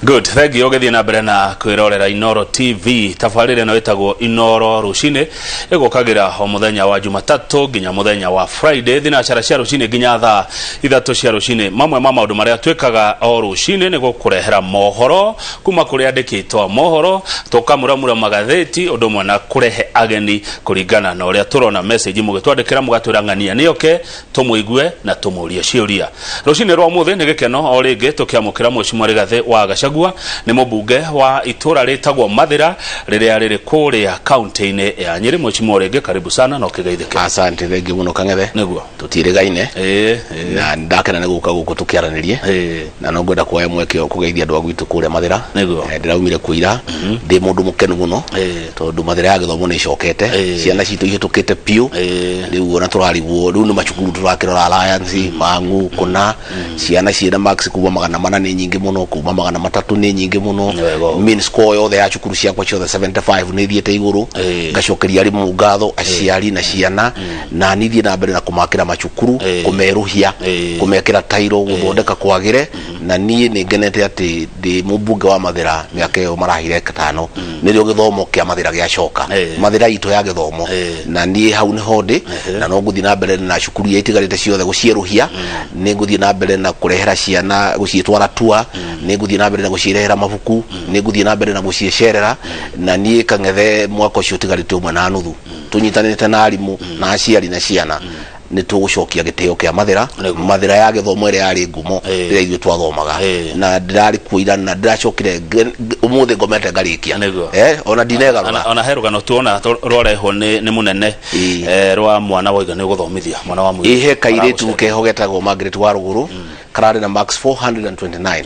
Good, thank you. Ũgĩthiĩ na mbere na kwĩrorera Inoro TV. Tabarĩra ĩno ĩtagwo Inoro Rũcinĩ, ĩgũkagĩra o mũthenya wa Jumatatũ nginya mũthenya wa Friday thinacara cia rũcinĩ nginya thaa 3 cia rũcinĩ. Mamwe ma maũndũ marĩa twĩkaga o rũcinĩ nĩ gũkũrehera mohoro kuma kũrĩ andĩkĩtwo mohoro, tũkamũramura magathĩti, ũndũ ũmwe na kũrehe ageni kũringana na ũrĩa tũrona message mũgĩtwandĩkĩra mũgatwĩra ng'ania nĩoke tũmũigue na tũmũrie ciũria. Rũcinĩ rwa ũmũthĩ nĩ gĩkeno o rĩngĩ tũkĩamũkĩra Mheshimiwa Rigathĩ wa Gachagua, nĩ mũmbunge wa itũra rĩtagwo Mathĩra rĩrĩa rĩrĩ kũrĩa kaunti-inĩ ya Nyĩrĩ. Mheshimiwa rĩngĩ karibu sana na ũkĩgeithĩke. Asante, thengiũ mũno Kang'ethe. Nĩguo. Tũtiĩrĩgaine. Ĩĩ, ĩĩ. Na ndakena nĩ gũka gũkũ tũkĩaranĩrie. Ĩĩ. Na no ngwenda kuoya mweke ũyũ kũgeithia andũ a gwitũ kũrĩa Mathĩra. Nĩguo. Ndĩraumire kuo ira ndĩ mũndũ mũkenu mũno Ĩĩ. tondũ Mathĩra ya gĩthomo nĩ ĩcokete. Ĩĩ. Ciana citũ ihĩtũkĩte biũ. Ĩĩ. Rĩu ona tũrarigwo rĩu nĩ macukuru tũrakĩrora Alliance, Mang'u, kũna ciana ciĩna marks kuma 400 nĩ nyingĩ mũno, kuma 300 nĩ nyingĩ mũno. Nĩ wega ũguo. Mean score yothe ya cukuru ciakwa ciothe 75 nĩ ithiĩte igũrũ. Ĩĩ. Ngacokeria arimũ ngatho, aciari na ciana, na niĩ thiĩ na mbere na kũmakĩra macukuru, Ĩĩ. kũmerũhia, Ĩĩ. kũmekĩra tairo, gũthondeka kwagĩre. Na niĩ nĩ ngenete atĩ ndĩ mũmbunge wa Mathĩra mĩaka ĩyo marahire ĩtano nĩrĩo gĩthomo kĩa Mathĩra gĩacoka. Ĩĩ. Mathĩra itũ ya gĩthomo. Ĩĩ. Na niĩ hau nĩho ndĩ, na no ngũthiĩ na mbere na cukuru iria itigarĩte ciothe gũcierũhia, nĩ ngũthiĩ na mbere na kũrehera ciana gũciĩtwara tua, nĩ ngũthiĩ na mbere na gũcirehera mabuku, nĩ ngũthiĩ na mbere na gũciĩcerera. Na niĩ Kang'ethe mwaka ũcio ũtigarĩte ũmwe na nuthu tũnyitanĩte na arimũ na aciari na ciana nĩ tũgũcokia gĩtĩo kĩa Mathĩra. Nĩguo. Mathĩra ya gĩthomo ĩrĩa yarĩ ngumo Ĩĩ. rĩrĩa ithuĩ twathomaga. Ĩĩ. Na ndĩrarĩ kuo ira na ndĩracokire ũmũthĩ ngomete ngarĩkia. Nĩguo. Ona ndinegarũra. Ona he rũgano tuona rwarehwo nĩ mũnene Ĩĩ. rwa mwana waiga nĩ ũgũthomithia mwana wa mũirĩtu. Ihe kairĩtu Aragũcerera. keho getagwo Margaret wa Rũgũrũ kararĩ na marks 429,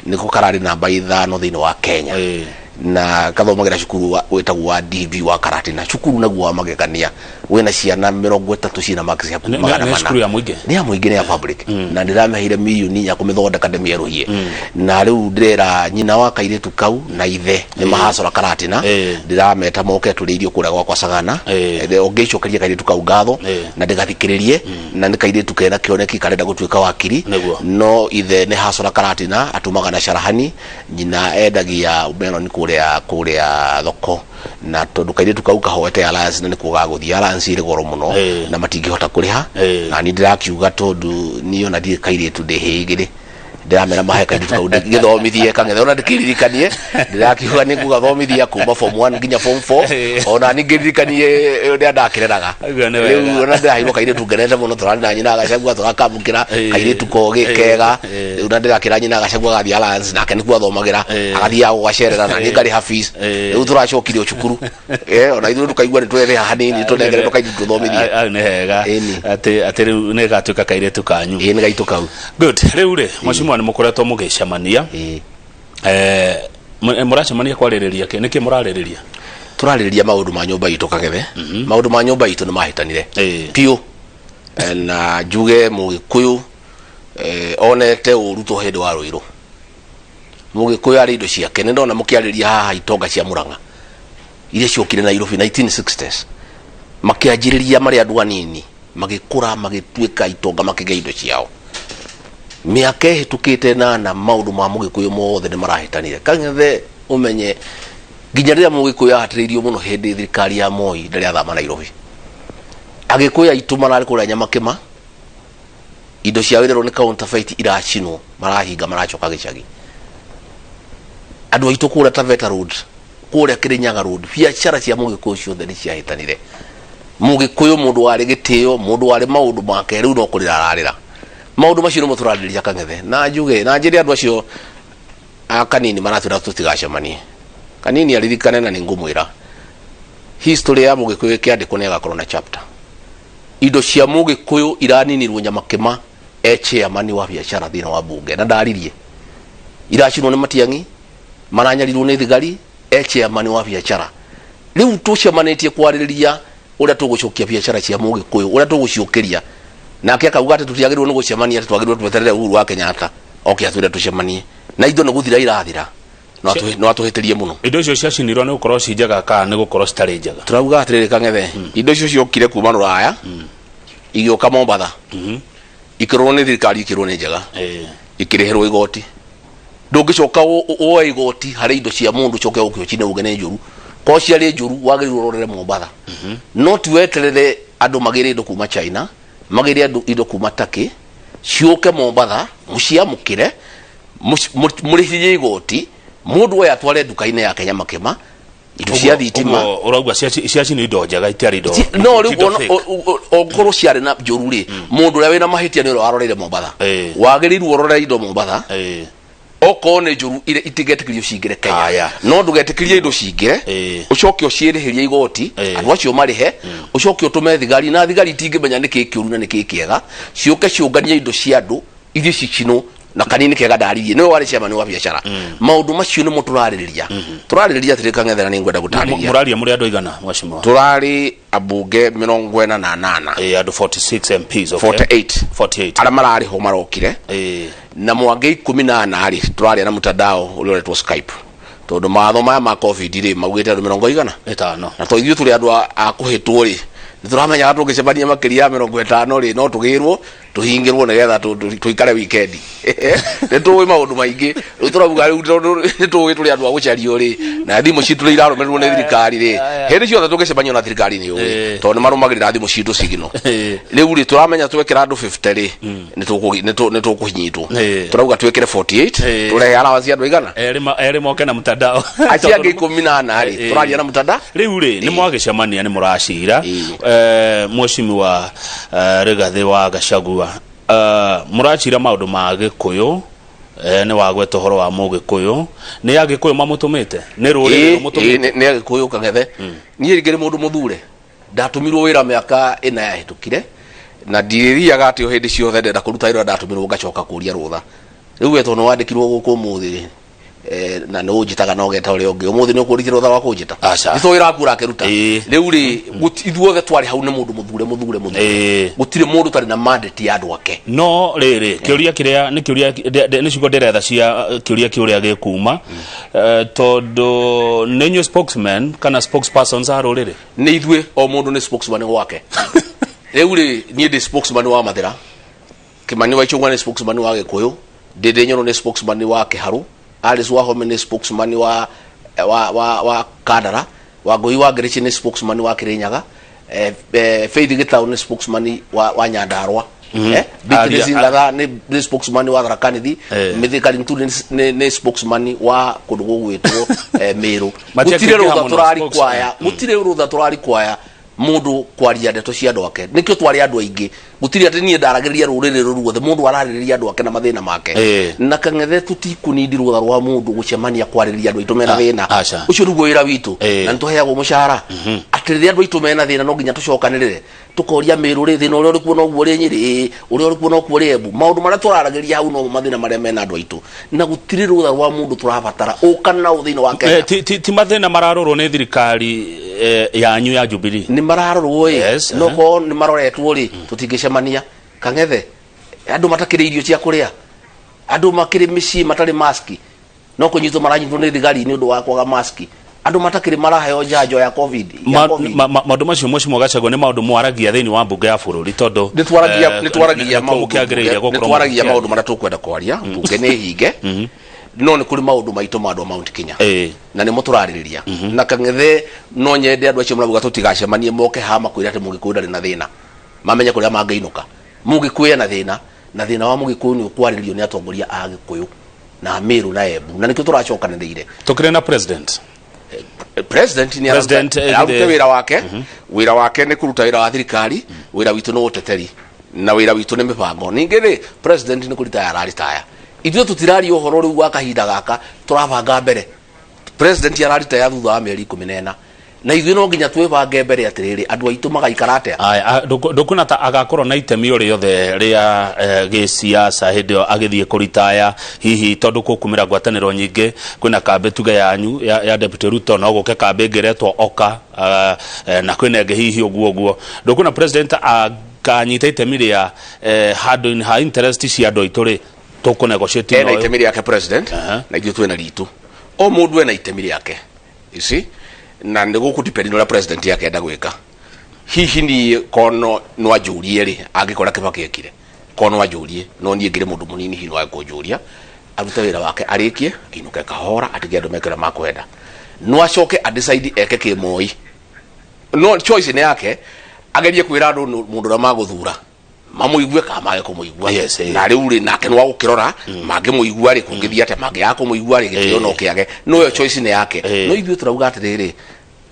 nĩko kararĩ namba 5 thĩinĩ wa Kenya. Ĩĩ. Na kathomagĩra cukuru wĩtagwo wa DB wa Karatina, cukuru naguo wa magegania wĩna ciana 30 ciĩna marks hakuhĩ magana Nĩ mana. cukuru ya mũingĩ? Nĩ ya mũingĩ, nĩ ya public, na ndĩramĩheire mirioni 4 kũmĩthondeka ndĩmĩerũhie. Na rĩu ndĩrera nyina wa kairĩtu kau na ithe nĩ mahacora Karatina. Ndĩrameta moke tũrĩe irio kũrĩa gwakwa Sagana. Ũngĩcokeria kairĩtu kau ngatho na ndĩgathikĩrĩrie, na nĩ kairĩtu kena kĩoneki karenda gũtuĩka wakiri. No ithe nĩ hacora Karatina, atũmaga na carahani, nyina endagia melon kũrĩa thoko. Na tondũ kairĩtu kau kahoete Alliance na nĩkuo gagũthiĩ, Alliance ĩrĩ goro mũno na matingĩhota kũrĩha. Na niĩ ndĩrakiuga tondũ niĩ ona ndirĩ kairĩtu, ndĩ hĩ igĩrĩ, ndĩramera mahe kairĩtu kau gĩthomithie Kang'ethe, ona ndĩkĩririkanie ndĩrakiuga nĩ ngũgathomithia kuma form 1 nginya form 4, ona ningĩ ndirikanie ũrĩa ndakĩreraga. Ũguo nĩ wega. Rĩu ona ndĩraheirwo kairĩtu ngenete mũno, tũrarĩ na nyina Gachagua tũrakamũkĩra kairĩtu kogĩ kega. Rĩu na ndĩrakĩra nyina Gachagua agathiĩ Alliance, nake nĩkuo athomagĩra, agathiaga gũgacerera na niĩ ngarĩha fees. Rĩu tũracokire o cukuru. Ona ithuĩ tũkaigua nĩ twerĩha hanini tũnengere tũkairĩtu tũthomithie. Hau nĩ hega. Ĩni. Atĩ rĩu nĩ gatuĩka kairĩtu kanyu. Ĩĩ, nĩ gaitũ kau. Good. Rĩu rĩ, mheshimiwa, nĩ mũkoretwo mũgĩcemania. Ĩĩ. Mũracemania kwarĩrĩria kĩ? Nĩkĩ mũrarĩrĩria? Tũrarĩrĩria maũndũ ma nyũmba itũ Kang'ethe. Maũndũ ma nyũmba itũ nĩ mahĩtanire biũ. Na njuge Mũgĩkũyũ onete ũru to hĩndĩ wa Rũirũ. Mũgĩkũyũ arĩ indo ciake. Nĩ ndona mũkĩarĩria haha itonga cia Mũrang'a iria ciokire Nairobi 1960s, makĩanjĩrĩria marĩ andũ anini, magĩkũra magĩtuĩka itonga, makĩgĩa indo ciao. Mĩaka ĩhĩtũkĩte nana maũndũ ma Mũgĩkũyũ mothe nĩ marahĩtanire Kang'ethe. Ũmenye nginya rĩrĩa Mũgĩkũyũ ahatĩrĩirio mũno hĩndĩ thirikari ya Moi ndarĩ athama Nairobi. Agĩkũyũ aitũ mararĩ kũrĩa Nyamakĩma, indo ciao irerwo nĩ counterfeit, iracinwo, marahinga, maracoka gĩcagi. Andũ aitũ kũrĩa Taveta Road, kũrĩa Kirinyaga Road, biacara cia Mũgĩkũyũ ciothe nĩ ciahĩtanire. Mũgĩkũyũ mũndũ warĩ gĩtĩo, mũndũ warĩ maũndũ make, rĩu no kũrĩra ararĩra. Maũndũ macio nĩmo tũrarĩrĩria Kang'ethe. Na njuge na njĩre andũ acio a Kanini maratwĩra tũtigacemanie. Kanini aririkane na nĩ ngũmwĩra history ya Mũgĩkũyũ ĩkĩandĩkwo nĩ agakorwo na chapter. Indo cia Mũgĩkũyũ iraninirwo Nyamakĩma e chairman wa biacara thĩinĩ wa bunge na ndaririe. Iracinwo nĩ Matiang'i, maranyarirwo nĩ thigari e chairman wa biacara. Rĩu tũcemanĩtie kwarĩrĩria ũrĩa tũgũcokia biacara cia Mũgĩkũyũ, ũrĩa tũgũciũkĩria. Nake akauga atĩ tũtiagĩrĩirwo nĩ gũcemania, atĩ twagĩrĩirwo tweterere Uhuru wa Kenyatta oke atwĩre tũcemanie. Na indo nĩ gũthira irathira. No atũhĩtĩrie mũno. Indo icio ciacinirwo nĩ gũkorwo ci njega kana nĩ gũkorwo citarĩ njega? Tũrauga atĩrĩrĩ Kang'ethe, indo icio ciokire kuma Rũraya, igĩũka Mombatha, ikĩrorwo nĩ thirikari, ikĩrwo nĩ njega, ikĩrĩhĩrwo igoti. Ndũngĩcoka woe igoti harĩ indo cia mũndũ ũcoke ũke ũcine uge nĩ njũru. Korwo ciarĩ njũru wagĩrĩirwo ũrorere Mombatha, no ti weterere andũ magĩre indo kuma China, magĩre andũ indo kuma Turkey, ciũke Mombatha, mũciamũkĩre, mũrĩhithie igoti, mũndũ oye atware nduka-inĩ yake Nyamakĩma indo cia thitima. Ũguo ũrauga ciacinwo indo njega itiarĩ indo No rĩu indo fake. Ongorwo ciarĩ na njũru rĩ, mũndũ ũrĩa wĩna mahĩtia nĩ ũrĩa waroreire Mombatha. Wagĩrĩirwo ũrore indo Mombatha, okorwo nĩ njũru itigetĩkĩrio cingĩre Kenya. No ndũgetĩkĩrie indo cingĩre, ũcoke ũciĩrĩhĩrie igoti, andũ acio marĩhe, ũcoke ũtũme thigari, na thigari itingĩmenya nĩkĩ kĩũru na nĩkĩ kĩega, ciũke ciũnganie indo cia andũ ithiĩ cicinwo. Na kanini kega ndaririe niwe warĩ chairman wa biacara. Maũndũ macio nĩmo tũrarĩrĩria. Tũrarĩrĩria atĩrĩ, Kang'ethera, nĩ ngwenda gũtarĩria. Mũraria mũrĩ andũ aigana, mheshimiwa? Tũrarĩ ambunge 48. Andũ 46 MPs, okay. 48. 48. Arĩa mararĩ ho marokire, na mwange 14 rĩ, tũraria na mtandao ũrĩa ũretwo Skype, tondũ mawatho maya ma COVID rĩ, maugĩte andũ mĩrongo igana ĩtano. Na to ithuĩ tũrĩ andũ a kũhĩtwo rĩ, nĩ tũramenyaga tũngĩcemania makĩria ya 50 rĩ, no tũgĩrwo tũhingĩrwo nĩgetha tũikare weekend. Nĩ tũĩ maũndũ maingĩ. Rĩu tũrauga rĩu tondũ nĩ tũĩ tũrĩ andũ a gũcario rĩ, na thimũ citũ nĩ irarũmĩrĩrwo nĩ thirikari rĩ, hĩndĩ ciothe tũngĩcemania na thirikari nĩ ũĩ, tondũ nĩ marũmagĩrĩra thimũ citũ signal. Rĩu rĩ, tũramenya twekĩra andũ 50 rĩ, nĩ tũkũnyitwo. Tũrauga twĩkĩre 48, tũrehe allowance ya andũ aigana? Erĩ moke na mtandao. Acio angĩ 14 rĩ, tũraria na mtandao. Rĩu rĩ, nĩ mwagĩcemania, nĩ mũracira, mheshimiwa Rigathĩ wa Gachagua, mũracira maũndũ ma Gĩkũyũ, nĩ wagweta ũhoro wa Mũgĩkũyũ, nĩ Agĩkũyũ mamũtũmĩte, nĩ rũrĩrĩ rũmũtũmĩte? Nĩ Agĩkũyũ, Kang'ethe. Niĩ ngĩrĩ mũndũ mũthure, ndatũmirwo wĩra mĩaka 4 yahĩtũkire, na ndirĩthiaga atĩ o hĩndĩ ciothe ndenda kũruta wĩra ndatũmirwo ngacoka kũria rũtha. Rĩu we tondũ nĩ wandĩkirwo gũkũ ũmũthĩ rĩ, na nĩ ũnjĩtaga na ũgeta ũrĩa ũngĩ, ũmũthĩ nĩ ũkũrutĩra rũtha rwa kũnjĩta? Aca. Nĩ wĩra waku ũrakĩruta. Rĩu rĩ, ithuothe twarĩ hau nĩ mũndũ mũthure, mũthure, mũthure. Gũtirĩ mũndũ ũtarĩ na mandate ya andũ ake. No rĩrĩ, kĩũria kĩrĩa nĩ kĩũria nĩ ciugo ndĩretha cia kĩũria kĩũrĩa gĩkuma, tondũ nĩ inyuĩ spokesman kana spokespersons a rũrĩrĩ? Nĩ ithuĩ, o mũndũ nĩ spokesman gwake. Rĩu rĩ, niĩ ndĩ spokesman wa Mathĩra, Kimani wa Ichung'wa nĩ spokesman wa Gĩkũyũ, Ndĩndĩ Nyoro nĩ spokesman wa Kĩharũ, Alice Wahome nĩ spokesman wa Kandara, Wangũi wa Ngĩrĩci nĩ spokesman wa Kĩrĩnyaga, Faith Gĩtaũ nĩ spokesman wa Nyandarua, Beatrice Ngatha nĩ spokesman wa Tharaka Nithi, Mithika Linturi nĩ spokesman wa kũndũ gũgwĩtwo Meru. Matiakĩingĩha Gũtirĩ rũtha mũno, tũrarikwaya, gũtirĩ rũtha tũrarikwaya mũndũ kwaria ndeto cia andũ ake. Nĩkĩo twarĩ andũ aingĩ. Gũtirĩ atĩ niĩ ndaragĩrĩria rũrĩrĩ rũu ruothe, mũndũ ararĩrĩria andũ ake na mathĩna make. Na Kang'ethe, tũtikũnindi rũtha rwa mũndũ gũcemania kwarĩrĩria andũ aitũ mena thĩna. Aca. Ũcio nĩguo wĩra witũ, na nĩtũheagwo mũcara atĩ rĩrĩa andũ aitũ mena thĩna no nginya tũcokanĩrĩre, tũkoria Mĩrũ rĩ, thĩna ũrĩa ũrĩ kuo noguo ũrĩ Nyĩrĩ? Ĩĩ. Ũrĩa ũrĩ kuo nokuo ũrĩ Embu? Maũndũ marĩa tũraragĩrĩria hau nomo mathĩna marĩa mena andũ aitũ, na gũtirĩ rũtha rwa mũndũ tũrabatara ũka na ũ thĩinĩ wa Kenya. Ti mathĩna mararorwo nĩ thirikari yanyu ya Jubilee? Nĩ mararorwo ĩ. No korwo nĩ maroretwo rĩ, tũtingĩcemania, Kang'ethe. Andũ matakĩrĩ irio cia kũrĩa, andũ makĩrĩ mĩciĩ matarĩ maski, no kũnyitwo maranyitwo nĩ thigari nĩ ũndũ wa kwaga maski, andũ matakĩrĩ maraheo njanjo ya COVID, ya COVID. Maũndũ macio, mheshimiwa Gachagua, nĩ maũndũ mwaragia thĩinĩ wa mbunge ya bũrũri, tondũ Nĩ twaragia, nĩ twaragia nĩkuo maũndũ mũkĩagĩrĩire mbunge- gũkorwo nĩ twaragia mũkĩaria. maũndũ marĩa tũkwenda kwaria mbunge nĩ hinge, no nĩ kũrĩ maũndũ maitũ ma andũ a Mount Kenya, na nĩmo tũrarĩrĩria. Na Kang'ethe, no nyende andũ acio marauga tũtigacemanie moke haha makwĩre atĩ Mũgĩkũyũ ndarĩ na thĩna, mamenye kũrĩa mangĩinũka. Mũgĩkũyũ ena thĩna, na thĩna wa Mũgĩkũyũ nĩ ũkwarĩrĩrio nĩ atongoria a Gĩkũyũ na Meru na Embu, na nĩkĩo tũracokanĩrĩire. Tũkĩrĩ na president. President nĩ President, arute wĩra wake. Wĩra wake nĩ kũruta wĩra wa thirikari, wĩra witũ nĩ ũteteri, na wĩra witũ nĩ mĩbango. Ningĩ rĩ, president nĩ kũritaya araritaya, ithuĩ tũtiraria ũhoro rĩu wa kahinda gaka, tũrabanga mbere. President araritaya thutha wa mĩeri 14, na ithuĩ no nginya twĩbange mbere atĩrĩrĩ, andũ aitũ magaikara atĩa? Aya, ndũkuona ta agakorwo na itemi o rĩothe rĩa gĩsiasa hĩndĩ ĩyo agĩthiĩ kũritaya, hihi tondũ kũkumĩra ngwatanĩro nyingĩ, kwĩna kambĩ tuge yanyu ya Deputy Ruto, no gũke kambĩ ĩngĩ ĩretwo Oka, na kwĩna ĩngĩ hihi ũguo ũguo, ndũkuona president akanyita itemi rĩa handũ-inĩ ha interest cia andũ aitũ rĩ, tũkũ negotiate Ena na ũyũ? Itemi rĩake president, na ithuĩ twĩna ritũ. O mũndũ ena itemi rĩake, you see, na nĩ gũkũ depend na ũrĩa president akenda gwĩka. Hihi niĩ kono no anjũrie rĩ, angĩkora Kĩbakĩ ekire, kono anjũrie, no niĩ ngĩrĩ mũndũ mũnini, hihi no age kũnjũria. Arute wĩra wake, arĩkie, ainũke kahora, atige andũ meke ũrĩa makwenda. No acoke a decide eke kĩmoi, no choice nĩ yake, agerie kwĩra andũ mũndũ ũrĩa magũthura mamũigue kana mage kũmũigua. Na rĩu rĩ, nake nĩ wa gũkĩrora mangĩmũigua rĩ, kũngĩthiĩ atĩa, mangĩaga kũmũigua rĩ, gĩtĩo no kĩage, no ĩyo choice nĩ yake. No ithuĩ tũrauga atĩrĩrĩ,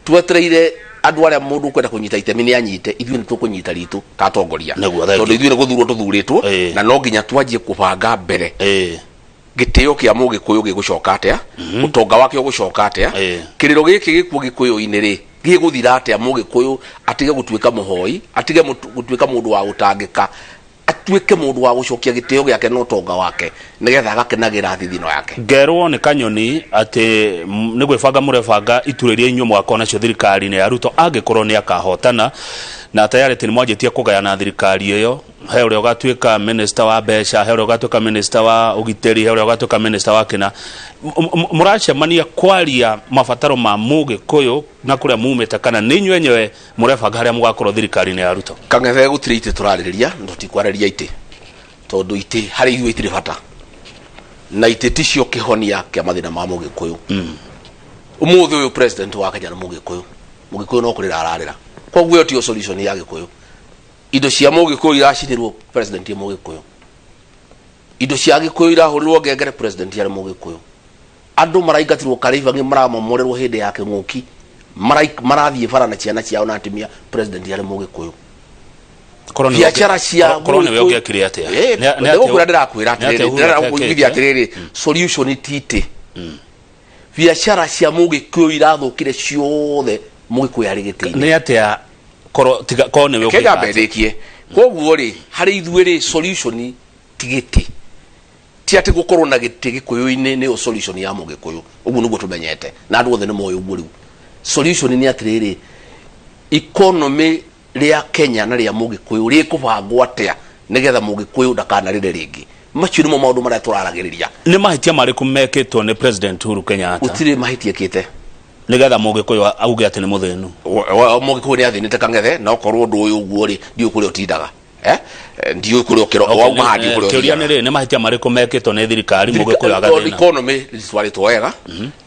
twetereire andũ arĩa mũndũ ũkwenda kũnyita itemi nĩ anyite, ithuĩ nĩ tũkũnyita ritũ ta atongoria. Nĩguo, thank tondũ you. Ithuĩ nĩ gũthurwo tũthurĩtwo na no nginya twanjie kũbanga mbere gĩtĩo kĩa mũgĩkũyũ gĩgũcoka atĩa, ũtonga wake ũgũcoka atĩa, kĩrĩro gĩkĩ gĩkuo gĩkũyũ-inĩ rĩ, gĩgũthira atĩa, mũgĩkũyũ atige gũtuĩka mũhoi, atige gũtuĩka mũndũ wa gũtangĩka, atuĩke mũndũ wa gũcokia gĩtĩo gĩake na ũtonga wake, nĩgetha agakenagĩra thithino yake. Ngerwo nĩ Kanyoni atĩ nĩ gwĩbanga mũrebanga iturwa iria inyuĩ mũgakorwo nacio thirikari-inĩ ya Ruto angĩkorwo nĩ akahotana, na tayarĩ atĩ nĩ mwanjĩtie kũgayana thirikari ĩyo, he ũrĩa ũgatuĩka minister wa mbeca, he ũrĩa ũgatuĩka minister wa ũgitĩri, he ũrĩa ũgatuĩka minister wa kĩna. Mũracemania kwaria mabataro ma mũgĩkũyũ na kũrĩa mumĩte, kana nĩ inyuĩ enyewe mũrebanga harĩa mũgakorwo thirikari-inĩ ya Ruto? Kang'ethe, gũtirĩ itĩ tũrarĩrĩria, na tũtikwarĩria itĩ, tondũ itĩ harĩ ithuĩ itirĩ bata, na itĩ ticio kĩhonia kĩa mathĩna ma mũgĩkũyũ. Ũmũthĩ ũyũ president wa Kenya nĩ mũgĩkũyũ, mũgĩkũyũ no kũrĩra ararĩra, koguo ĩyo tiyo solution ya gĩkũyũ. Indo cia mũgĩkũyũ iracinĩrwo, president nĩ mũgĩkũyũ. Indo cia gĩkũyũ irahũrĩrwo ngengere, president arĩ mũgĩkũyũ. Andũ maraingatirwo Karĩibangi, maramomorerwo hĩndĩ ya kĩng'ũki, marathiĩ bara na ciana ciao na atumia, president arĩ mũgĩkũyũ. Korwo nĩwe Biacara cia korwo nĩwe ũngĩekire atĩa? Nĩ atĩa Ndĩgũkwĩra, ndĩrakwĩra nĩ atĩa atĩrĩrĩ, Uhuru ndĩrakũiguithia atekĩte? atĩrĩrĩ, solution ti itĩ. Biacara cia mũgĩkũyũ irathũkire ciothe, mũgĩkũyũ arĩ gĩtĩ-inĩ. Nĩ atĩa korwo tiga korwo nĩwe kega ũngĩka atĩa? Mbendĩkie koguo rĩ, harĩ ithuĩ rĩ, solution ti gĩtĩ, ti atĩ gũkorwo na gĩtĩ gĩkũyũ-inĩ nĩyo solution ya mũgĩkũyũ. Ũguo nĩguo tũmenyete na andũ othe nĩ moĩ ũguo. Rĩu solution nĩ atĩrĩrĩ, economy rĩa Kenya na rĩa mũgĩkũyũ rĩkũbangwo atĩa nĩgetha mũgĩkũyũ ndakanarĩre rĩngĩ? Macio nĩmo maũndũ marĩa tũraragĩrĩria. Nĩ mahĩtia marĩkũ mekĩtwo nĩ President Uhuru Kenyatta Gũtirĩ mahĩtia ĩkĩte. nĩgetha mũgĩkũyũ auge atĩ nĩ mũthĩnu? Mũgĩkũyũ nĩ athĩnĩte, Kang'ethe, na okorwo ũndũ ũyũ ũguo rĩ, ndiũĩ kũrĩa ũtindaga. Eh? Ndiũĩ kũrĩa ũkĩro wauma haha, ndiũĩ kũrĩa Kĩũria nĩ ũthiaga. rĩ, nĩ mahĩtia marĩkũ mekĩtwo nĩ thirikari mũgĩkũyũ agathĩna? Economy rĩtwarĩtwo wega,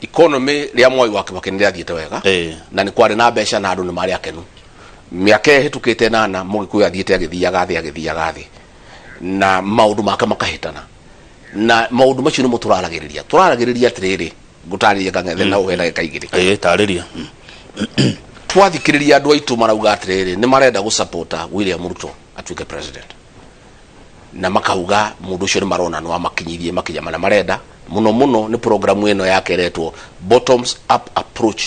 economy rĩa Mwai wa Kibaki nĩ rĩathiĩte wega na nĩ kwarĩ na mbeca na andũ nĩ marĩ akenu. Mĩaka ĩyo ĩhĩtũkĩte 8, mũgĩkũyũ athiĩte agĩthiaga thĩ, agĩthiaga thĩ, na maũndũ make makahĩtana, na maũndũ macio nĩmo tũraragĩrĩria. Tũraragĩrĩria atĩrĩrĩ, ngũtarĩria, Kang'ethe, na ũhe ndagĩka 2. Ĩĩ, tarĩria. Twathikĩrĩria andũ aitũ marauga atĩrĩrĩ, nĩ marenda gũsapota William Ruto atuĩke president, na makauga mũndũ ũcio nĩ marona no amakinyirie makinya marĩa marenda, mũno mũno nĩ programu ĩno yake ĩretwo bottoms up approach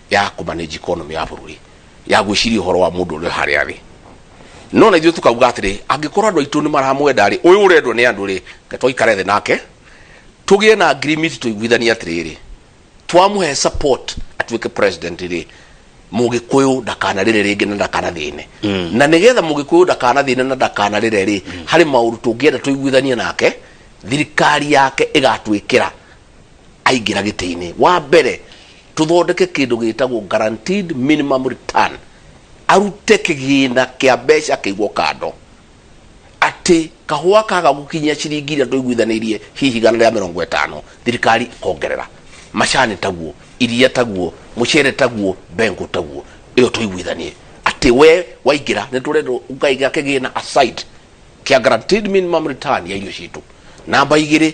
ya kũmanage economy ya bũrũri, ya gwĩciria ũhoro wa mũndũ ũrĩa harĩa arĩ. No na ithuĩ tukauga atĩrĩ, angĩkorwo andũ aitũ nĩ maramwenda rĩ, ũyũ ũrendwo nĩ andũ rĩ, reke tũikare thĩ nake, tũgĩe na agreement, tũiguithanie atĩrĩrĩ, twamũhe support atuĩke president rĩ, mũgĩkũyũ ndakanarĩre rĩngĩ na ndakanathĩne. Na nĩgetha mũgĩkũyũ ndakanathĩne na ndakanarĩre rĩ, harĩ maũndũ tũngĩenda tũiguithanie nake thirikari yake ĩgatwĩkĩra aingĩra gĩtĩ-inĩ. Wa mbere, tũthondeke kĩndũ gĩtagwo guaranteed minimum return, arute kĩgĩna kĩa mbeca kĩigwo kando, atĩ kahũa kaga gũkinyia ciringi iria tũiguithanĩirie, hihi 150, thirikari ĩkongerera. Macani taguo, iria taguo, mũcere taguo, mbengũ taguo. Ĩyo tũiguithanie atĩ we waingĩra nĩ tũrenda ũkaiga kĩgĩna aside kĩa guaranteed minimum return ya irio citũ. Namba 2,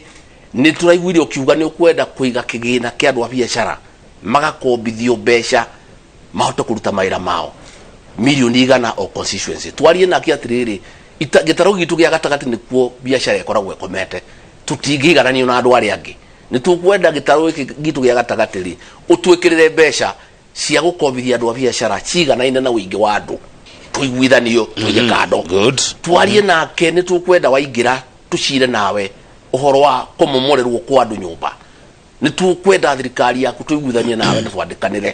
nĩ tũraiguire ũkiuga nĩ ũkwenda kũiga kĩgĩna kĩa andũ a biacara magakombithio mbeca mahote kũruta mawĩra mao, mirioni 100 o constituency. Twarie nake atĩrĩrĩ, gĩtarũ gitũ gĩa gatagatĩ nĩkuo biacara ĩkoragwo ĩkomete, tũtingĩigananio na andũ arĩa angĩ. Nĩ tũkwenda gĩtarũ gĩkĩ gitũ gĩa gatagatĩ rĩ, ũtwĩkĩrĩre mbeca cia gũkombithia andũ a biacara ciganaine na ũingĩ wa andũ, tũiguithanio, tũige kando. Twarie nake, nĩ tũkwenda waingĩra tũcire nawe ũhoro wa kũmomorerwo kwa andũ nyũmba. Nĩ tũkwenda thirikari yaku tũiguithanie nawe na twandĩkanĩre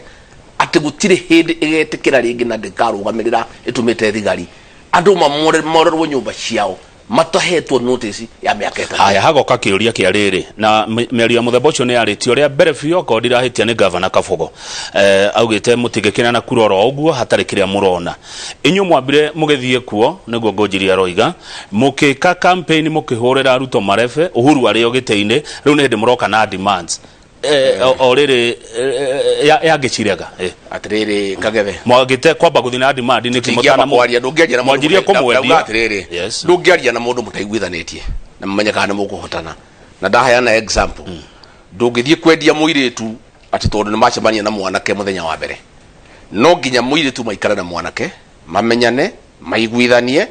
atĩ gũtirĩ hĩndĩ ĩgetĩkĩra rĩngĩ na ndĩkarũgamĩrĩra ĩtũmĩte thigari andũ mamorerwo nyũmba ciao. Matahetwo notice ya mĩaka 3. Haya, hagoka kĩũria kĩa rĩrĩ na mĩario ya mũthemba ũcio nĩ yarĩtio rĩa mbere biũ, okorwo ndirahĩtia nĩ gavana Kabogo, augĩte mũtingĩkĩneana kura oro ũguo hatarĩ kĩrĩa mũrona. Inyuĩ mwambire mũgĩthiĩ kuo, nĩguo Ngũnjiri aroiga, mũkĩka campaign mũkĩhũrĩra Ruto marebe, Uhuru arĩ o gĩtĩ-inĩ, rĩu nĩ hĩndĩ mũroka na demands. O rĩrĩ yangĩcirega. Atiriri Kagethe, Mwagĩte kwamba gũthiĩ na demand nĩkĩ? Tũtingĩamba kwaria, ndũngĩaria na mũndũ Mwanjirie kũmwendia. Ndauga atĩrĩrĩ, ndũngĩaria na mũndũ mũtaiguithanĩtie na mũmenye kana nĩ mũkũhotana. Na ndaheana example, ndũngĩthiĩ kwendia mũirĩtu atĩ tondũ nĩ macemania na mwanake mũthenya wa mbere. No nginya mũirĩtu maikare na mwanake, mamenyane, maiguithanie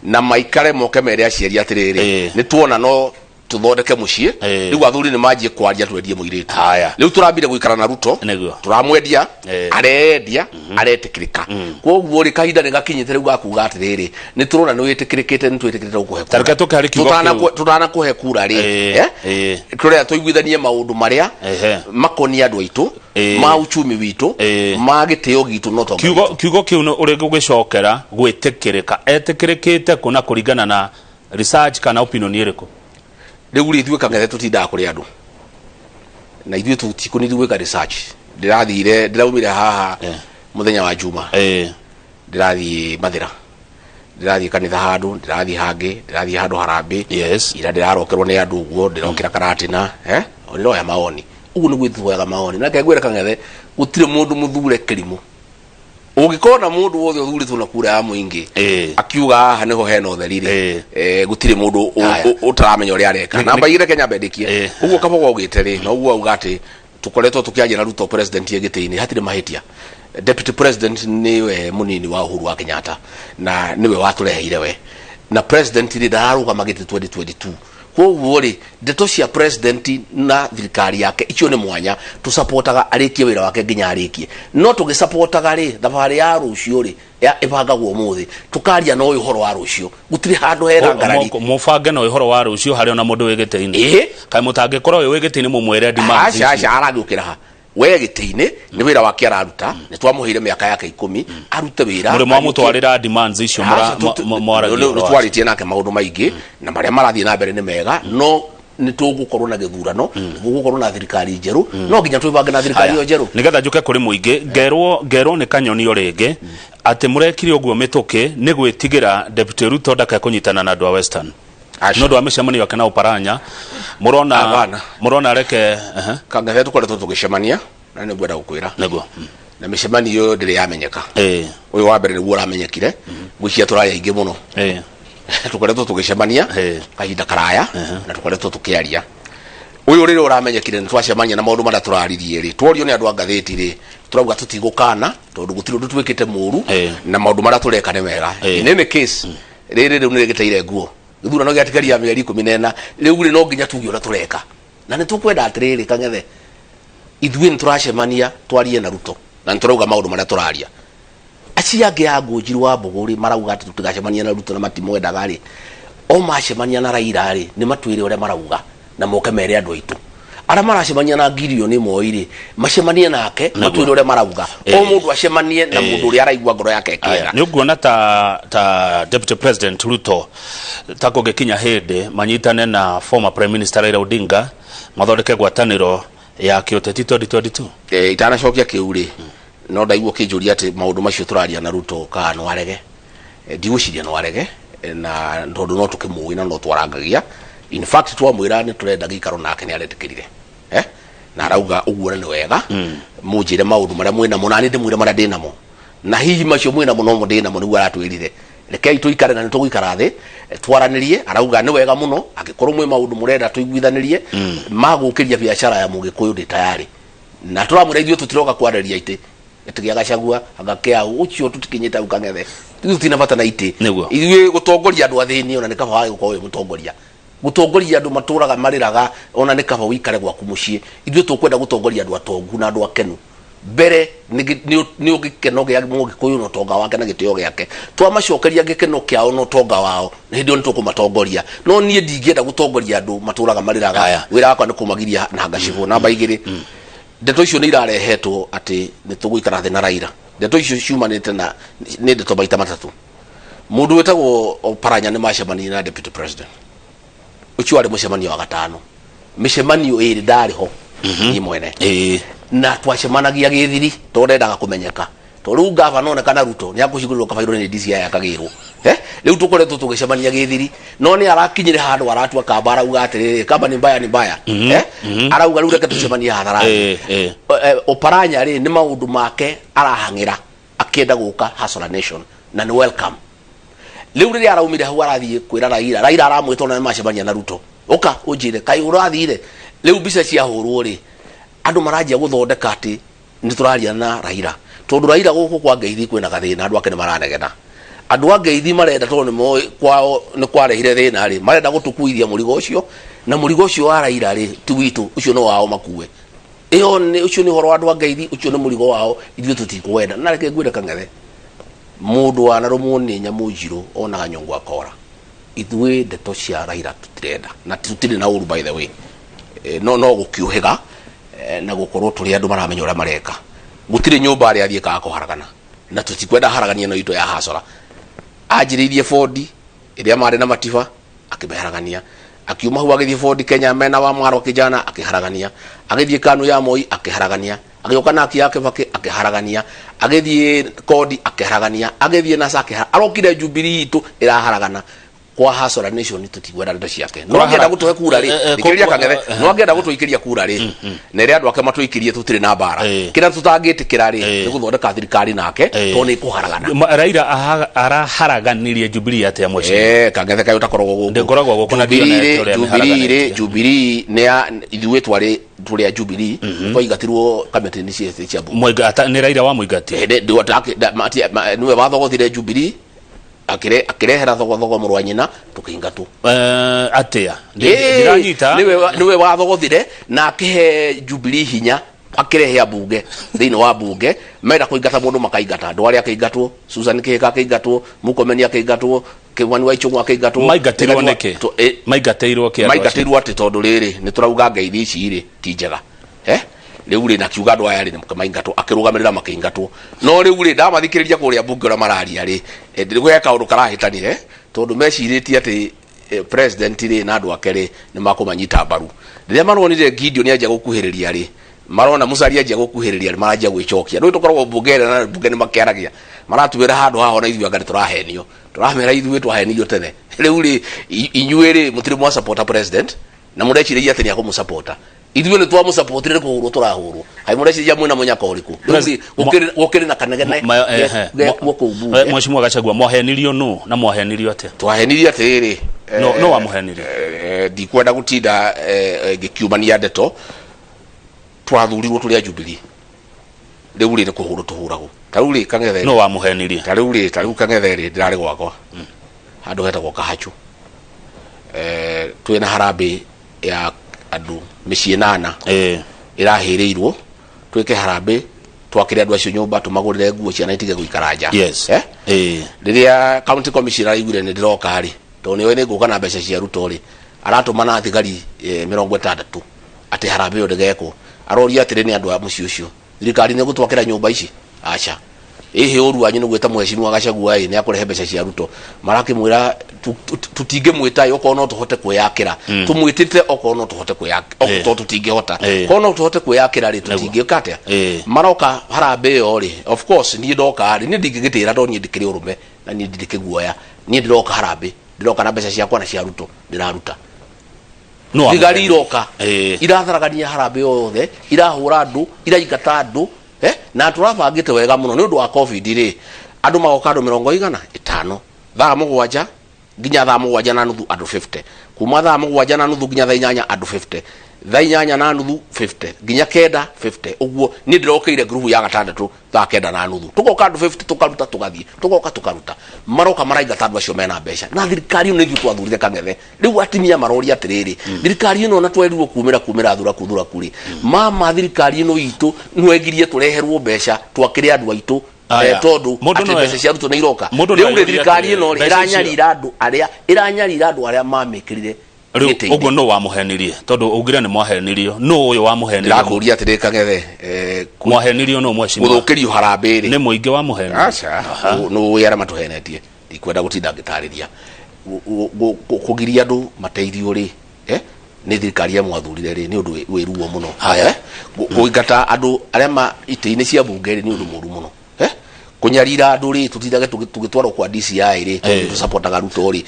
na maikare, moke mere aciari atĩrĩrĩ, nĩ tuona no tuthondeke muciĩ. Rĩu athuri nĩ manjie kwaria twendie mũirĩtu. Haya. Rĩu tũrambire gũikara na Ruto. Tũramwendia, arendia, aretĩkĩrĩka. Koguo rĩ, kahinda nĩ gakinyĩte rĩu gakuga atĩrĩrĩ, nĩ tũrona nĩ wĩtĩkĩrĩkĩte, nĩ twĩtĩkĩrĩte gũkũhe Ta reke tũke harĩ kiugo kĩu. Tũtanakũhe kura rĩ, tũrĩa tũiguithanie maũndũ marĩa makoniĩ andũ aitũ, ma uchumi witũ, ma gĩtĩo gitũ no tonga Kiugo kiugo kĩu nĩ ũrĩ gũgĩcokera gwĩtĩkĩrĩka, etĩkĩrĩkĩte kũna kũringana na research kana opinion ĩrĩkũ? Rĩu rĩ, ithuĩ Kang'ethe tũtindaga kũrĩ andũ na ithuĩ tũtikũnidi gwĩka research. Ndĩrathire, ndĩraumire haha mũthenya wa Juma, ndĩrathiĩ Mathĩra, ndĩrathiĩ kanitha handũ, ndĩrathiĩ hangĩ, ndĩrathiĩ handũ harambĩ. Ira ndĩrarokerwo nĩ andũ ũguo, ndĩrokĩra Karatina, ndĩroya maoni ũguo nĩguo tuoyaga maoni. Na reke ngwĩre Kang'ethe, gũtirĩ mũndũ mũthure kĩrimũ. Ũngĩkorwo na mũndũ wothe ũthurĩtwo na kura ya mũingĩ akiuga haha nĩho hena ũtheri rĩ, gũtirĩ mũndũ ũtaramenya ũrĩa areka. Namba igĩrĩ, reke nyambe ndĩkie. Ũguo Kabogo augĩte rĩ, na ũguo auga atĩ tũkoretwo tũkĩaria na Ruto president e gĩtĩ-inĩ, hatirĩ mahĩtia. Deputy president nĩwe mũnini wa Uhuru wa Kenyatta na nĩwe watũreheire we, na president rĩ, ndararũgama gĩtĩ 2022. Koguo rĩ, ndeto cia president na thirikari yake icio nĩ mwanya. Tũsapotaga arĩkie wĩra wake nginya arĩkie, no tũgĩsapotaga rĩ, thabarĩ ya rũciũ rĩ ya ĩbangagwo ũmũthĩ. Tũkaria na ũyũ ũhoro wa rũciũ, gũtirĩ handũ hena ngarari. Mũbange na ũhoro wa rũciũ harĩ ona mũndũ wĩ gĩtĩ-inĩ? Kaĩ mũtangĩkorwo ũyũ wĩ gĩtĩ-inĩ mũmwĩre demands Aca, ici? Aca, aragĩũkĩra ha we gĩtĩ-inĩ? Nĩ wĩra wake araruta. Nĩ twamũheire mĩaka yake 10 arute wĩra. Mũrĩ mwamũtwarĩra demands icio mwaragia Nĩ ũhoro wacio? Twarĩtie nake maũndũ maingĩ na marĩa marathiĩ na mbere nĩ mega, no nĩ tũgũkorwo na gĩthurano, nĩ gũgũkorwo na thirikari njerũ, no nginya twĩbange na thirikari ĩyo njerũ. Nigetha njuke kũrĩ mũingĩ, ngerwo nĩ Kanyoni o rĩngĩ atĩ mũrekire ũguo mĩtũkĩ nĩ gwĩtigĩra Deputy Ruto ndakae kũnyitana na andũ a Western. Aca. Nĩ ũndũ wa mĩcemanio yake na Oparanya mũrona Hapana. Mũrona reke Kang'ethe, tũkoretwo tũgĩcemania na nĩ ngwenda gũkwĩra na mĩcemanio ĩyo ndĩrĩ yamenyeka. Ũyũ wa mbere nĩguo ũramenyekire. Ngwĩciria tũrarĩ aingĩ mũno. Tũkoretwo tũgĩcemania kahinda karaya na tũkoretwo tũkĩaria. Ũyũ rĩrĩa ũramenyekire nĩ twacemania na maũndũ marĩa tũraririe rĩ, tworio nĩ andũ a ngathĩti rĩ, tũrauga tũtigũkana tondũ gũtirĩ ũndũ twĩkĩte mũru na maũndũ marĩa tũreka nĩ mega. In any case, rĩrĩ rĩu nĩ rĩgĩteire nguo, gĩthurano gĩatigaria mĩeri 14. Rĩu rĩ, no nginya tuge ũrĩa tũreka na nĩ tũkwenda atĩrĩrĩ, Kang'ethe, ithuĩ nĩ tũracemania twarie na Ruto na nĩ tũrauga maũndũ marĩa tũraria. Acio angĩ a Ngũnjiru wa Mbũgũ rĩ, marauga atĩ tũtigacemania na Ruto na matimwendaga rĩ, o macemania na Raila rĩ, nĩ matwĩre ũrĩa marauga na moke mere andũ aitũ. Arĩa maracemania na Gideon Moi rĩ, macemanie nake, matwĩre ũrĩa marauga. O mũndũ acemanie na mũndũ ũrĩa araigua ngoro yake Aya, ĩkĩenda. Nĩ ũkuona ta Deputy President Ruto ta kũngĩkinya hĩndĩ manyitane na former Prime Minister Raila Odinga mathondeke ngwatanĩro ya kĩũteti 2022? Itanacokia kĩu rĩ, no ndaigua ũkĩnjũria atĩ maũndũ macio tũraria na Ruto kana no arege. Ndigwĩciria no arege, na tondũ no tũkĩmũĩ na no twarangagia. In fact, twamwĩra nĩ tũrenda gĩikaro nake nĩ aretĩkĩrire, na arauga ũguo na nĩ wega. Mũnjĩre maũndũ marĩa mwĩnamo na niĩ ndĩmwĩre marĩa ndĩnamo, na hihi macio mwĩnamo nomo ndĩnamo. Nĩguo aratwĩrire rekei tũikare na nĩ tũgũikara thĩ, twaranĩrie. Arauga nĩ wega mũno angĩkorwo mwĩ maũndũ mũrenda tũiguithanĩrie ma gũkĩria biacara ya mũgĩkũyũ, ndĩ tayari. Na tũramwĩra ithuĩ tũtiroka kwarĩria itĩ gĩtĩ gĩa Gachagua anga kĩa ũcio, tũtikinyĩte hau Kang'ethe. Ithuĩ tũtina bata na itĩ. Ithuĩ gũtongoria andũ athĩni ona nĩ kaba wage gũkorwo wĩ mũtongoria. Gũtongoria andũ matũraga marĩraga ona nĩ kaba ũikare gwaku mũciĩ. Ithuĩ tũkwenda gũtongoria andũ atongu na andũ akenu. Mbere nĩ gĩkeno gĩa mũgĩkũyũ na ũtonga wake na gĩtĩo gĩake. Twamacokeria gĩkeno kĩao na ũtonga wao, hĩndĩ ĩyo nĩ tũkũmatongoria. No niĩ ndingĩenda gũtongoria andũ matũraga marĩraga. Wĩra wakwa nĩ kũmagiria na ngacibũ. Namba igĩrĩ, ndeto icio nĩ irarehetwo atĩ nĩ tũgũikara thĩ na Raila. Ndeto icio ciumanĩte na nĩ ndeto maita matatũ. Mũndũ wĩtagwo Oparanya nĩ macemanirie na deputy president. Ũcio warĩ mũcemanio wa gatano. Mĩcemanio ĩrĩ ndarĩ ho niĩ mwene. Na twacemanagia gĩthiri tondũ ndendaga kũmenyeka. Tondũ rĩu gavana oneka na Ruto nĩ akũhingũrĩrwo kabairũ nĩ DCI akagĩrwo. Eh? Rĩu tũkoretwo tũgĩcemania gĩthiri. No nĩ arakinyire handũ aratua kamba arauga atĩrĩrĩ kamba ni mbaya ni mbaya. Eh? Arauga rĩu reke tũcemanie hadharani. Oparanya rĩ nĩ maũndũ make arahang'ĩra akĩenda gũka Hustler Nation na nĩ welcome. Rĩu rĩrĩa araumire hau arathiĩ kwĩra Raila, Raila aramwĩta ona nĩmacemania na Ruto. Ũka ũnjĩre kaĩ ũrathire. Rĩu mbica ciahũrwo rĩ andũ maranjia gũthondeka atĩ nĩ tũraria na Raila. Tondũ Raila gũkũ kwa Ngeithi kwĩna gathĩna andũ ake nĩ maranegena. Andũ a Ngeithi marenda tondũ nĩ moĩ kwao nĩ kwarehire thĩna rĩ, marenda gũtũkuithia mũrigo ũcio na mũrigo ũcio wa Raila rĩ ti witũ, ũcio nĩ wao makue. Ĩyo nĩ ũcio nĩ ũhoro wa andũ a Ngeithi, ũcio nĩ mũrigo wao, ithuĩ tũtikwenda. Na reke ngwĩre Kang'ethe, mũndũ wanarũmwo nĩ nyamũ njirũ onaga nyongo akora. Ithuĩ ndeto cia Raila tũtirenda na tũtirĩ na ũru by the way. No no gũkiũhĩga na gũkorwo tũrĩ andũ maramenya ũrĩa mareka. Gũtirĩ nyũmba arĩa athiĩ kaga kũharagana na tũtikwenda haragania ĩno itũ ya Hasora. Anjĩrĩirie bondi ĩrĩa marĩ na Matiba akĩmĩharagania. Akiuma hau agĩthiĩ Ford Kenya mena wa Mwaro Kijana akĩharagania. Agĩthiĩ KANU ya Moi akĩharagania. Agĩũka na ya Kibaki akĩharagania. Agĩthiĩ Kodi akĩharagania. Agĩthiĩ NASA akĩharagania. Arokire Jubilee itũ ĩraharagana. Kwa Hustler Nation tũtikwenda ndeto ciake. No angĩenda gũtũhe kura rĩ, thikĩrĩria Kang'ethe, no angĩenda gũtũikĩria kura rĩ, na ĩrĩa andũ ake matũikĩrie tũtirĩ na mbara. Kĩrĩa tũtangĩtĩkĩra rĩ, nĩ gũthondeka thirikari nake, tondũ nĩ ĩkũharagana. Raila araharaganirie Jubilee atĩa mheshimiwa? Kang'ethe kaĩ ũtakoragwo gũkũ? Ndĩkoragwo gũkũ na ndionete ũrĩa Jubilee rĩ, mĩharaganĩtie. Jubilee nĩ ya ithuĩ twarĩ tũrĩ a Jubilee, twaingatirwo kamĩtĩ-inĩ cia bunge. Nĩ Raila wamũingatire? Nĩwe wathogothire Jubilee, akĩrehera thogothogo mũrũ wa nyina tũkĩingatwo. Atĩa? Ndiranyita. Nĩwe wathogothire na akĩhe Jubilee hinya, akĩrehe ambunge thĩinĩ wa bunge menda kũingata mũndũ makaingata. Andũ arĩa akĩingatwo, Susan Kĩhĩka akĩingatwo, Murkomen akĩingatwo, Kimani wa Ichung'wa akĩingatwo. Maingatirwo nĩkĩ? Maingatĩirwo kĩ andũ acio? Maingatĩirwo atĩ tondũ rĩrĩ nĩ tũrauga ngeithi ici rĩ ti njega. Rĩu rĩ nakiuga andũ aya rĩ nĩ maingatwo, akĩrũgamĩrĩra makĩingatwo. No rĩu rĩ ndamathikĩrĩria kũrĩa mbunge ũrĩa mararia rĩ, he kaũndũ karahĩtanire tondũ mecirĩtie atĩ president rĩ na andũ ake rĩ nĩ makũmanyita mbaru. Rĩrĩa maronire Gideon anjia gũkuhĩrĩria rĩ, marona Musalia anjia gũkuhĩrĩria rĩ, maranjia gwĩcokia. Rĩu tũkoragwo mbunge ĩrĩa na mbunge nĩ makĩaragia, maratwĩra handũ haha ona ithuĩ anga nĩ tũrahenio. Tũramera ithuĩ twahenirio tene. Rĩu rĩ inyuĩ rĩ mũtirĩ mwa support president na mũreciragia atĩ nĩ akũmũsupporta. Ithuĩ nĩ twamũsupportire nĩ kũhũrwo tũrahũrwo. Kaĩ mũreciria mwĩna mũnyaka ũrĩkũ? Rĩu rĩ, gũkĩrĩ na kanegene gekuo kũu mbunge. Mheshimiwa Gachagua, mwahenirio nũ na mwahenirio atĩa? Twahenirio atĩrĩrĩ, No wamũhenirie? Ndikwenda gũtinda ngĩkiumania ndeto. Twathurirwo tũrĩ a Jubilee. Rĩu rĩ nĩ kũhũrwo tũhũragwo. Ta rĩu rĩ Kang'ethe. No wamũhenirie? Ta rĩu rĩ, ta rĩu Kang'ethe rĩ ndĩrarĩ gwakwa. Handũ hetagwo Kahachũ. Twĩna harambĩ ya andũ mĩciĩ nana ĩrahĩrĩirwo twĩke harambĩ twakĩre andũ acio nyũmba tũmagũrĩre nguo ciana itige gũikara nja. Rĩrĩa county commissioner araiguire nĩ ndĩroka rĩ, tondũ nĩoĩ nĩ ngũka na mbeca cia Ruto rĩ, aratũmana thigari 60 atĩ harambĩ ĩyo ndĩgekwo. Aroria atĩrĩ nĩ andũ a mũciĩ ũcio, thirikari nĩ ĩgũtwakĩra nyũmba ici? Aca. Ĩhĩ ũru wanyu nĩ gwĩta mheshimiwa Gachagua ĩ nĩ akũrehe mbeca cia Ruto. Marakĩmwĩra tũtingĩmwĩta ĩ okorwo no tũhote kwĩyakĩra. Tũmwĩtĩte okorwo no tũhote kwĩyakĩra, tondũ tũtingĩhota. Okorwo no tũhote kwĩyakĩra rĩ, tũtingĩka atĩa? Maroka harambĩ ĩyo rĩ, of course niĩ ndoka rĩ, niĩ ndingĩgĩtĩra tondũ niĩ ndikĩrĩ ũrũme na niĩ ndirĩ kĩguoya. Niĩ ndĩroka harambĩ, ndĩroka na mbeca ciakwa na cia Ruto ndĩraruta. No Thigari amũhenirie. iroka iratharagania harambĩ yothe, irahũra andũ, iraingata andũ, na tũrabangĩte wega mũno nĩ ũndũ wa covid rĩ, andũ magoka andũ mĩrongo igana ĩtano, thaa mũgwanja nginya thaa mũgwanja na nuthu andũ 50, kuma thaa mũgwanja na nuthu nginya thaa inyanya andũ 50, thaa inyanya na nuthu 50 nginya kenda 50. Ũguo niĩ ndĩrokĩire ngurubu ya gatandatũ thaa kenda na nuthu, tũgoka andũ 50 tũkaruta tũgathiĩ, tũgoka tũkaruta, maroka maraingata andũ acio mena mbeca. Na thirikari ĩno nĩ ithuĩ twathurire Kang'ethe. Rĩu atumia maroria atĩrĩrĩ, thirikari ĩno na twerirwo kumĩra kumĩra thuraku thuraku rĩ, mama thirikari ĩno itũ nĩwegirie tũreherwo mbeca twakĩre andũ aitũ, Aya. tondũ Mũndũ atĩ no mbeca cia Ruto nĩ iroka. Mũndũ no Rĩu rĩ eyũrie thirikari atĩrĩrĩ, ĩno rĩ, mbeca icio- ĩranyarira andũ arĩa mamĩkĩrire Rĩu gĩtĩ-inĩ. ũguo nũ wamũhenirie? Tondũ ugire nĩ mwahenirio, nũ ũyũ wamũhenirie? Ndĩrakũria atĩrĩ Kang'ethe, Mwahenirio nũ mheshimiwa? Gũthũkĩrio harambĩ rĩ. Nĩ mũingĩ wamũhenirie? Aca, nũ ũĩ arĩa matũhenetie? Ndikwenda gũtinda ngĩtarĩria. Kũgiria andũ mateithio rĩ, nĩ thirikari ya mwathurire rĩ, nĩ ũndũ wĩ ruo mũno. Haya. Kũingata andũ arĩa ma itĩ-inĩ cia bunge rĩ, nĩ ũndũ mũru mũno. Kũnyarira andũ rĩ, tũtindage tũgĩtwarwo kwa DCI rĩ, tondũ tũcapotaga Ruto rĩ,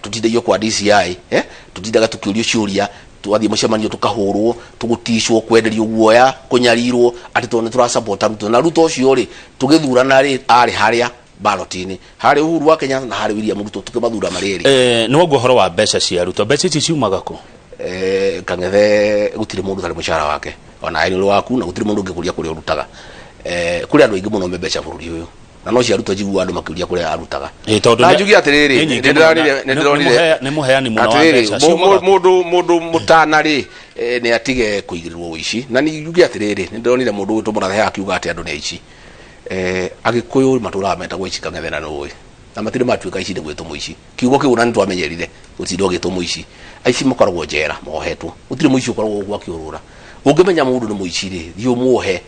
tũtindagio kwa DCI, tũtindaga tũkĩũrio ciũria, twathiĩ mũcemanio tũkahũrwo, tũgũticwo, kwenderio guoya, kũnyarirwo atĩ tondũ nĩ tũracapota Ruto. Na Ruto ũcio rĩ, tũgĩthurana rĩ, arĩ harĩa ballot-inĩ, harĩ Uhuru wa Kenyatta na harĩ William Ruto, tũkĩmathura marĩ erĩ. Nĩ waigua ũhoro wa mbeca cia Ruto, mbeca ici ciumaga kũ? Kang'ethe, gũtirĩ mũndũ ũtarĩ mũcara wake, ona nĩ ũrĩ waku, na gũtirĩ mũndũ ũngĩkũria kũrĩa ũrutaga. Kũrĩ andũ aingĩ mũno me mbeca bũrũri ũyũ, na no cia Ruto njiguaga andũ makĩũria kũrĩa arutaga. Tondũ Na njuge atĩrĩrĩ, nĩ nyingĩ mũno na- nĩ ndĩronire nĩ mũheani mũno wa atĩrĩrĩ, mbeca. Ciumaga kũ? Mũndũ mũtana rĩ, nĩ atige kũigĩrĩrwo ũici. Na njuge atĩrĩrĩ, nĩ ndĩronire mũndũ ũgwĩtwo Mũrathe akiuga atĩ andũ nĩ aici. Agĩkũyũ matũraga metagwo aici, Kang'ethe, na nũĩ na matirĩ matuĩka aici nĩ gwĩtwo mũici. Kiugo kĩu ona nĩ twamenyerire gũtinda ũgĩtwo mũici. Aici makoragwo njera mohetwo, gũtirĩ mũici ũkoragwo gũkũ akĩũrũra. Ũngĩmenya mũndũ nĩ mũici rĩ, thiĩ ũmuohe,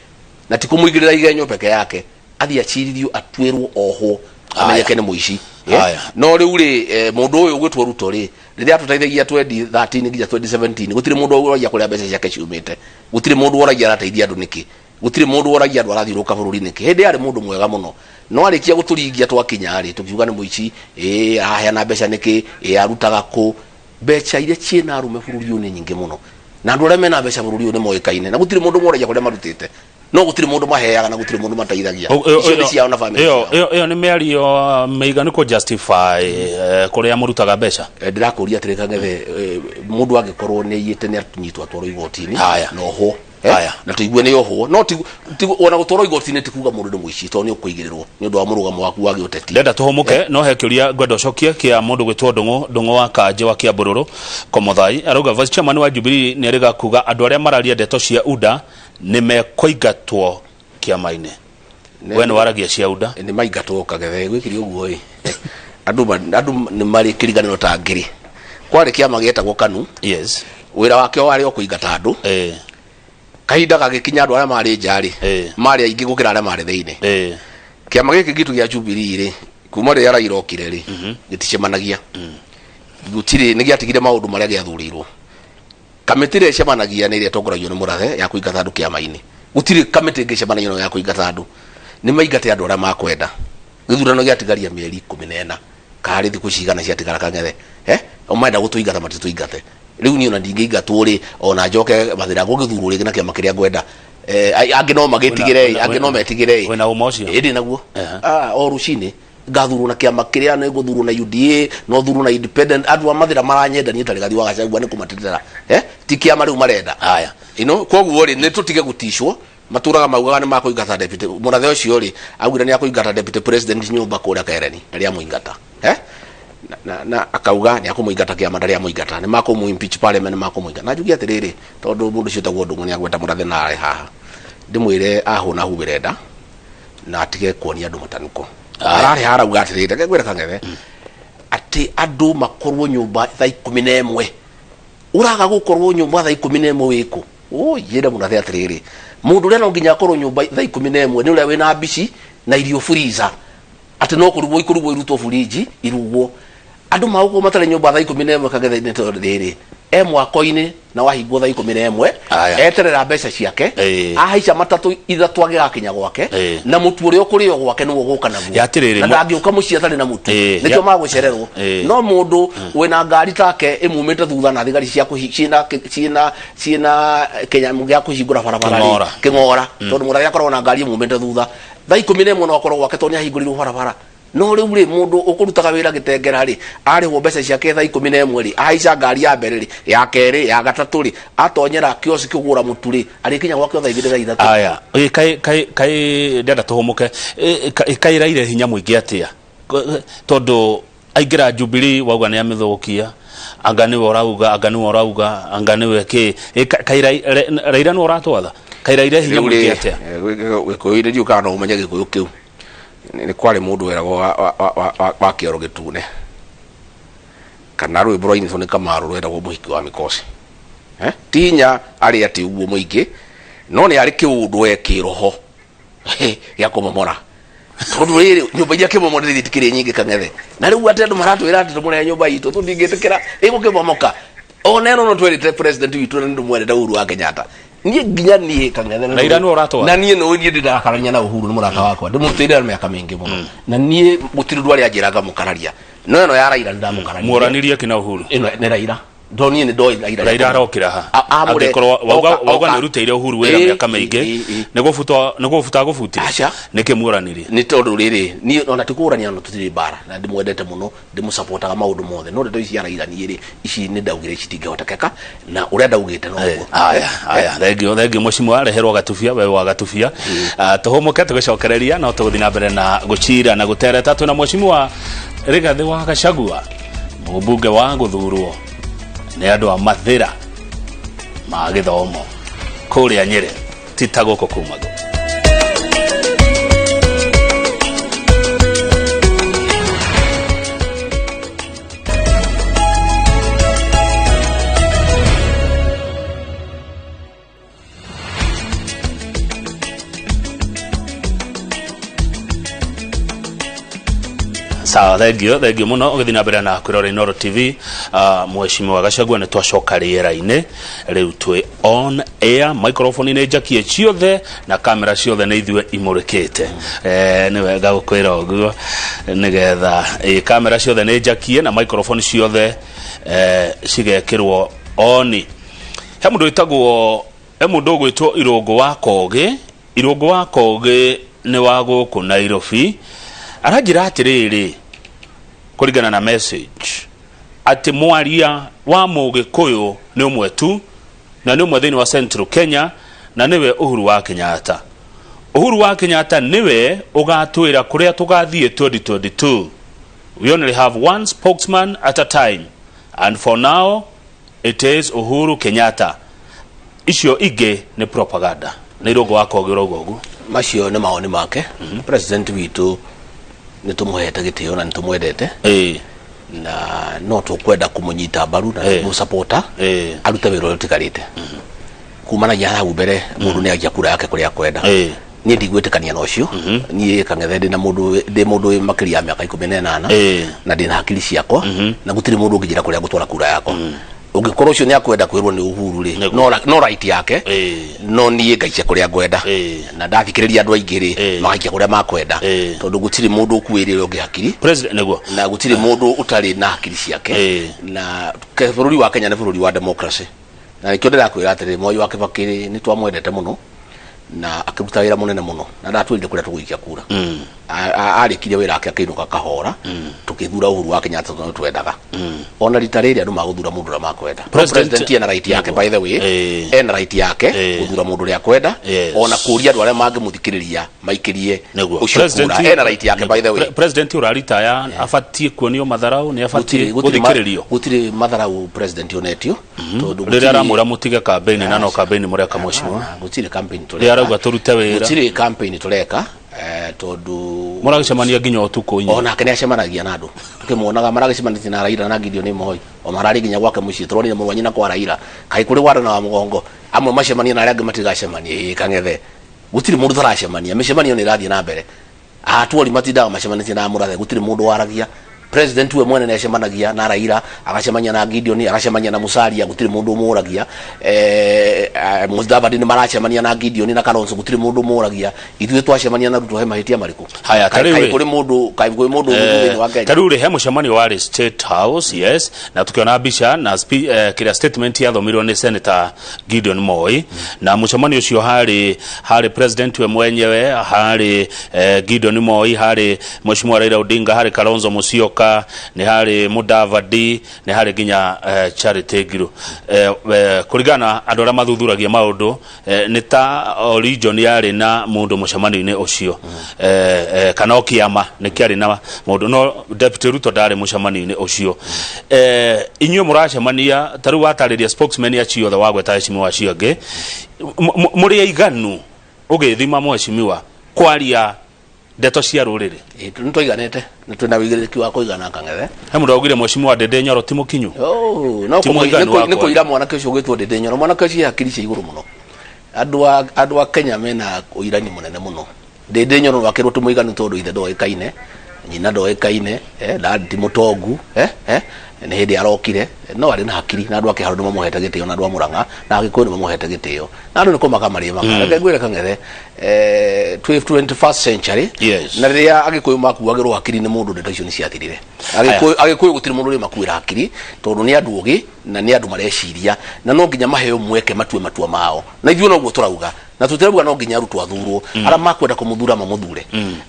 na ti kũmũigĩrĩra igenyo peke yake, athiĩ acirithio, atuĩrwo, ohwo, amenyeke nĩ mũici. Haya. No rĩu rĩ, mũndũ ũyũ ũgwĩtwo Ruto rĩ, rĩrĩa atũteithagia 2013 nginya 2017, gũtirĩ mũndũ woragia kũrĩa mbeca ciake ciumĩte, gũtirĩ mũndũ woragia arateithia andũ nĩkĩ, gũtirĩ mũndũ woragia andũ arathiũrũrũka bũrũri nĩkĩ. Hĩndĩ yarĩ mũndũ mwega mũno, no arĩkia gũtũringia twakinya rĩ, tũkiuga nĩ mũici, ĩĩ araheana mbeca nĩkĩ, ĩĩ arutaga kũ. Mbeca iria ciĩna arũme bũrũri ũyũ nĩ nyingĩ mũno, na andũ arĩa mena mbeca bũrũri ũyũ nĩ moĩkaine, na gũtirĩ mũndũ moragia kũrĩa marutĩte, no gũtirĩ mũndũ maheaga na gũtirĩ mũndũ mateithagia. Icio nĩ ciao na famĩlĩ Ĩyo ciao. Ĩyo nĩ mĩario mĩiganu kũ justify kũrĩa mũrutaga mbeca? Ndĩrakũria atĩrĩ Kang'ethe, mũndũ angĩkorwo nĩ aiyĩte nĩ anyitwo atwarwo igoti-inĩ Haya. na ohwo. Haya. Na tũigue nĩ ohwo, no ona gũtwarwo igoti-inĩ ti kuga mũndũ nĩ mũici, tondũ nĩ ũkũigĩrĩrwo nĩ ũndũ wa mũrũgamo waku wa gĩũteti. Ndenda tũhũmũke, no he kĩũria ngwenda ũcokie kĩa mũndũ gwĩtwo Ndũng'ũ Ndũng'ũ wa Kanjĩ wa Kĩambũrũrũ Komothai. Arauga vice chairman wa Jubilee nĩ erĩga kuga andũ arĩa mararia ndeto cia UDA nĩ mekũingatwo kĩama-inĩ. We nĩ waragia cia UDA? Nĩ maingatwo, Kagethe, gwĩkire ũguo ĩ, andũ nĩ marĩ kĩriganĩro ta ngĩrĩ. Kwarĩ kĩama gĩetagwo KANU. Wĩra wakĩo warĩ o kũingata andũ. Kahinda gagĩkinya andũ arĩa marĩ nja rĩ, marĩ aingĩ gũkĩra arĩa marĩ thĩinĩ. Kĩama gĩkĩ gitũ gĩa Jubilee rĩ, kuma rĩrĩa Raila okire rĩ, gĩticemanagia. Gũtirĩ, nĩ gĩatigire maũndũ marĩa gĩathurĩirwo. Kamĩtĩ ĩrĩa ĩcemanagia nĩ ĩrĩa ĩtongoragio nĩ Mũrathe ya kũingata andũ kĩama-inĩ. Gũtirĩ kamĩtĩ ĩngĩ ĩcemanagia nayo ya kũingata andũ. Nĩ maingate andũ arĩa makwenda. Gĩthurano gĩatigaria mĩeri 14, karĩ thikũ cigana ciatigara, Kang'ethe? O marenda gũtũingata matitũingate. Rĩu niĩ ona ndingĩingatwo rĩ, ona njoke Mathĩra ngũgĩthurwo rĩngĩ na kĩama kĩrĩa ngwenda. Angĩ no magĩtigĩre ĩ, angĩ no metigĩre ĩ. Wĩna ũma ũcio? Ĩ, ndĩ naguo. O rũcinĩ ngathurwo na kĩama kĩrĩa nĩ ngũthurwo na UDA, no thurwo na independent. Andũ a Mathĩra maranyenda niĩ ta Rigathi wa Gachagua nĩ kũmatetera. Ti kĩama rĩu marenda. Haya. Ino koguo rĩ, nĩ tũtige gũticwo. Matũraga maugaga nĩ makũingata deputy Mũrathe ũcio rĩ, augire nĩ akũingata deputy president nyũmba kũrĩa Kereni, ndarĩ amũingata. Na akauga nĩ akũmũingata kĩama, ndarĩ amũingata. Nĩ makũmũ impeach parliament, nĩ makũmũingata. Na njuge atĩrĩrĩ, tondũ mũndũ ũcio ũtagwo Ndung'u nĩ agweta Mũrathe na arĩ haha, ndĩmwĩre ahũna huhĩre nda na atige kuonia andũ matanuko. Ararĩ haha arauga atĩrĩrĩ, reke ngwĩre Kang'ethe, atĩ andũ makorwo nyũmba thaa 11, ũraga gũkorwo nyũmba thaa 11 wĩkũ? Njĩre Mũrathe atĩrĩrĩ, mũndũ ũrĩa no nginya akorwo nyũmba thaa 11 nĩ ũrĩa wĩna mbici na irio freezer, atĩ no kũrugwo ikũrugwo irutwo burinji irugwo. Andũ magũkorwo matarĩ nyũmba thaa 11, Kang'ethe, nĩ tondũ rĩrĩ e mwako-inĩ na wahingwo thaa 11. Eterera mbeca ciake, ahaica matatũ ithatũ angĩgakinya gwake, na mũtu ũrĩa ũkũrĩo gwake nĩwe ũgũka naguo. Ya atĩrĩrĩ, Na ndangĩũka mũciĩ atarĩ na mũtu. Nĩkĩo magũcererwo. No mũndũ wĩna ngari take ĩmumĩte thutha na thigari cia ciĩna kĩnyamũ gĩa kũhingũra barabara rĩ, Kĩng'ora. Kĩng'ora, tondũ mũrathi akoragwo na ngari ĩmumĩte thutha thaa 11 no akorwo gwake tondũ nĩ ahingũrĩirwo barabara. No rĩu rĩ, mũndũ ũkũrutaga wĩra gĩtengera rĩ, arĩhwo mbeca ciake thaa 11 rĩ, ahaica ngari ya mbere rĩ, ya kerĩ, ya gatatũ rĩ, atonyera kiosk kũgũra mũtu rĩ, arĩkinya gwake o thaa 2, thaa 3. Aya, ĩ, kaĩ kaĩ kaĩ ndenda tũhũmũke. Ĩ, kaĩ raire hinya mũingĩ atĩa? Tondũ aingĩra Jubilee wauga nĩ amĩthũkia, anga nĩwe ũrauga, anga nĩwe ũrauga, anga nĩwe kĩ. Ĩ, kaĩ Raila nĩwe ũratwatha? Kaĩ Raila hinya Rĩu mũingĩ rĩ, atĩa? Gĩkũyũ-inĩ ndiũĩ kana no ũmenye Gĩkũyũ kĩu. Nĩ kwarĩ mũndũ weragwo wa kĩoro gĩtune, kana rwĩmbo rwainĩtwo nĩ Kamaru rwetagwo Mũhiki wa Mĩkoci. Ti hinya arĩ atĩ ũguo mũingĩ, no nĩ arĩ kĩũndũ we kĩroho gĩa kũmomora. Tondũ rĩrĩ, nyũmba iria kĩmomorire itikĩrĩ nyingĩ Kang'ethe, na rĩu atĩ andũ maratwĩra atĩ tũmũrehe nyũmba itũ, tũtingĩtĩkĩra ĩgũkĩmomoka. Ona ĩno no twerĩte president witũ na nĩndũmwendete Uhuru wa Kenyatta. Niĩ nginya niĩ Kang'ethe Raila nĩwe ũratwara? Na niĩ no niĩ ndĩrakarania na Uhuru, nĩ mũrata wakwa, ndĩmũrutĩire mĩaka mĩingĩ mũno, na niĩ gũtirĩ ũndũ arĩa anjĩra ngamũkararia, no ĩno ya Raila nĩndamũkararia. Mworanirie kĩ na Uhuru? Ĩno nĩ Raila. Ndonire nĩ ndoĩ Raila. Raila arokĩra ha? Amũre- Angĩkorwo wauga wauga oka. nĩ ũrutĩire Uhuru wĩra mĩaka mĩingĩ, ĩ. nĩ gũbutwo nĩ gũbuta agũbutire? Aca. Nĩkĩ muoranirie? Nĩ tondũ rĩrĩ, niĩ ona ti kũrania, ona tũtirĩ mbara, na ndĩmwendete mũno, ndĩmũsapotaga maũndũ mothe, no ndeto ici cia Raila niĩ rĩ, ici nĩ ndaugire citingĩhotekeka, na ũrĩa ndaugĩte noguo. Aya aya, thengio thengio mũcimwa, reherwo gatubia we wa gatubia. Ah, tũhũmũke tũgĩcokereria, no tũgũthiĩ na mbere na gũcira na gũtereta twĩna mũcimwa Rigathĩ wa Gachagua, mũmbunge wa gũthurwo nĩ andũ a Mathĩra ma gĩthomo kũrĩa Nyĩrĩ, ti ta gũkũ kumagwo. Sawa, thengio thengio muno ũgĩthiĩ na mbere na kwĩrora Inooro TV. Mheshimiwa Gachagua, nĩ twacoka rĩera-inĩ rĩu, twĩ on air, microphone nĩ njakie ciothe na kamera ciothe nĩ ithuĩ imũrĩkĩte. Nĩ wega gũkwĩra ũguo nĩgetha kamera ciothe nĩ njakie na microphone ciothe cigekĩrwo on. He mũndũ wĩtagwo, he mũndũ ũgwĩtwo Irũngũ wa Kogĩ. Irũngũ wa Kogĩ nĩ wa gũkũ Nairobi, aranjĩra atĩrĩrĩ, kũringana na message, atĩ mwaria wa Mũgĩkũyũ nĩ ũmwe tu, na nĩ ũmwe thĩinĩ wa Central Kenya, na nĩwe Uhuru wa Kenyatta. Uhuru wa Kenyatta nĩwe ũgatwĩra kũrĩa tũgathiĩ 2022. We only have one spokesman at a time, and for now it is Uhuru Kenyatta. Icio ingĩ nĩ propaganda. Nĩ Irũngũ wa Kogĩ ũrauga ũguo. Macio nĩ mawoni make. President witũ nĩ tũmũhete gĩtĩo na nĩ tũmwendete, na no tũkwenda kũmũnyita mbaru na kũmũsapota arute wĩra ũrĩa ũtigarĩte kumanagia hau mbere. Mũndũ nĩ aikia kura yake kũrĩa akwenda. Niĩ ndigwĩtĩkania na ũcio. Niĩ Kang'ethe ndĩ na mũndũ, ndĩ mũndũ wĩ makĩria ya mĩaka 18, na ndĩ na hakiri ciakwa, na gũtirĩ mũndũ ũngĩnjĩra kũrĩa ngũtwara kura yakwa. Ũngĩkorwo ũcio nĩ akwenda kwĩrwo nĩ Uhuru rĩ, no right yake, no niĩ ngaikia kũrĩa ngwenda. Na ndathikĩrĩria andũ aingĩ rĩ, magaikia kũrĩa makwenda, tondũ gũtirĩ mũndũ ũkuĩrĩre ũngĩ hakiri. President nĩguo. Na gũtirĩ mũndũ ũtarĩ na hakiri ciake. Na bũrũri wa Kenya nĩ bũrũri wa democracy, na nĩkĩo ndĩrakwĩra atĩrĩ, Mwai wa Kĩbakĩ rĩ, nĩ twamwendete mũno na akĩruta wĩra mũnene mũno, na ndatwĩrire kũrĩa tũgũikia kura. Arĩkirie wĩra wake akĩinũka kahora, tũkĩthura Uhuru wa Kenyatta tondũ twendaga. Ona rita rĩrĩ andũ magũthura mũndũ ũrĩa makwenda. No president ena right yake, by the way, ena right yake gũthura mũndũ ũrĩa akwenda, ona kũria andũ arĩa mangĩmũthikĩrĩria maikĩrie ũcio kura. Ena right yake, by the way. President ũraritaya abatiĩ kuonio matharau, nĩ abatiĩ gũthikĩrĩrio? Gũtirĩ matharau president onetio, tondũ rĩrĩa aramwĩra mũtige campaign, na no campaign mũreka, mheshimiwa. Gũtirĩ campaign tũreka. Rĩrĩa arauga tũrute wĩra. Gũtirĩ campaign tũreka, tondũ mũragĩcemania nginya ũtukũ inyuĩ. Onake nĩ acemanagia na andũ, tũkĩmuonaga maragĩcemanĩtie na Raila na Gideon Moi, o mararĩ nginya gwake mũciĩ, tũronire mũrũ wa nyina kwa Raila. Kaĩ kũrĩ wara na wa mũgongo, amwe macemania na arĩa angĩ matigacemania? Ĩĩ Kang'ethe, gũtirĩ mũndũ ũtaracemania, mĩcemanio nĩ ĩrathiĩ na mbere. Atwori matindaga macemanĩtie na mũrathe, gũtirĩ mũndũ waragia. President we mwene nĩacemanagia na Raila, agacemania na Gideon, agacemania na Musalia, gũtirĩ mũndũ ũmũragia. Mudavadi nĩ maracemania na Gideon na Kalonzo, gũtirĩ mũndũ ũmũragia. Ithuĩ twacemania na Ruto he mahĩtia marĩkũ? Haya, ta rĩu Kaĩ kũrĩ mũndũ, kaĩ kũrĩ mũndũ thĩinĩ wa Kenya? Ta rĩu rĩ, he mũcemanio warĩ State House, yes, na tukiona mbica na kĩrĩa statement yathomirwo nĩ Senator Gideon Moi, na mũcemanio ũcio harĩ president we mwenyewe, harĩ Gideon Moi, harĩ Mheshimiwa Raila Odinga, harĩ Kalonzo Musyoka, nĩ harĩ Mudavadi, nĩ harĩ nginya Charity Ngilu. Kũringana na andũ arĩa mathuthuragia maũndũ, nĩ ta o region yarĩ na mũndũ mũcemanio-inĩ ũcio, kana o kĩama nĩ kĩarĩ na mũndũ, no Deputy Ruto ndarĩ mũcemanio-inĩ ũcio. Inyuĩ mũracemania ta rĩu watarĩria spokesman acio othe wagweta, heshimiwa acio angĩ mũrĩ aiganu ũgĩthima, mheshimiwa, kwaria ndeto cia rũrĩrĩ? Nĩ tũiganĩte, nĩ twĩna wĩigĩrĩrĩki wa kũigana, Kang'ethe. He mũndũ augire mheshimiwa Ndindi Nyoro ti mũkinyu. Oh, no Ti mũiganu wa nĩ kwaria. kũira mwanake ũcio ũgwĩtwo Ndindi Nyoro, mwanake ũcio e hakiri cia igũrũ mũno. Andũ a Kenya mena ũirani mũnene mũno. Ndĩndĩ Nyoro no akĩrwo ti mũiganu tondũ ithe ndoĩkaine, nyina ndoĩkaine, dad ti mũtongu, nĩ hĩndĩ arokire, no arĩ na hakiri na andũ a Kĩharũ nĩ mamũhete gĩtĩo na andũ a Mũrang'a na Agĩkũyũ nĩ mamũhete gĩtĩo na andũ nĩ kũmaka marĩmaka. Reke ngwĩre Kang'ethe, twĩ 21st century. Na rĩrĩa Agĩkũyũ makuagĩrwo hakiri nĩ mũndũ, ndeto icio nĩ ciathirire. Agĩkũyũ gũtirĩ mũndũ ũrĩ makuĩra hakiri tondũ nĩ andũ ogĩ na nĩ andũ mareciria na no nginya maheo mweke matue matua mao, na ithuĩ noguo tũrauga na tũtirauga no nginya Ruto athurwo. Arĩa makwenda kũmũthura mamũthure,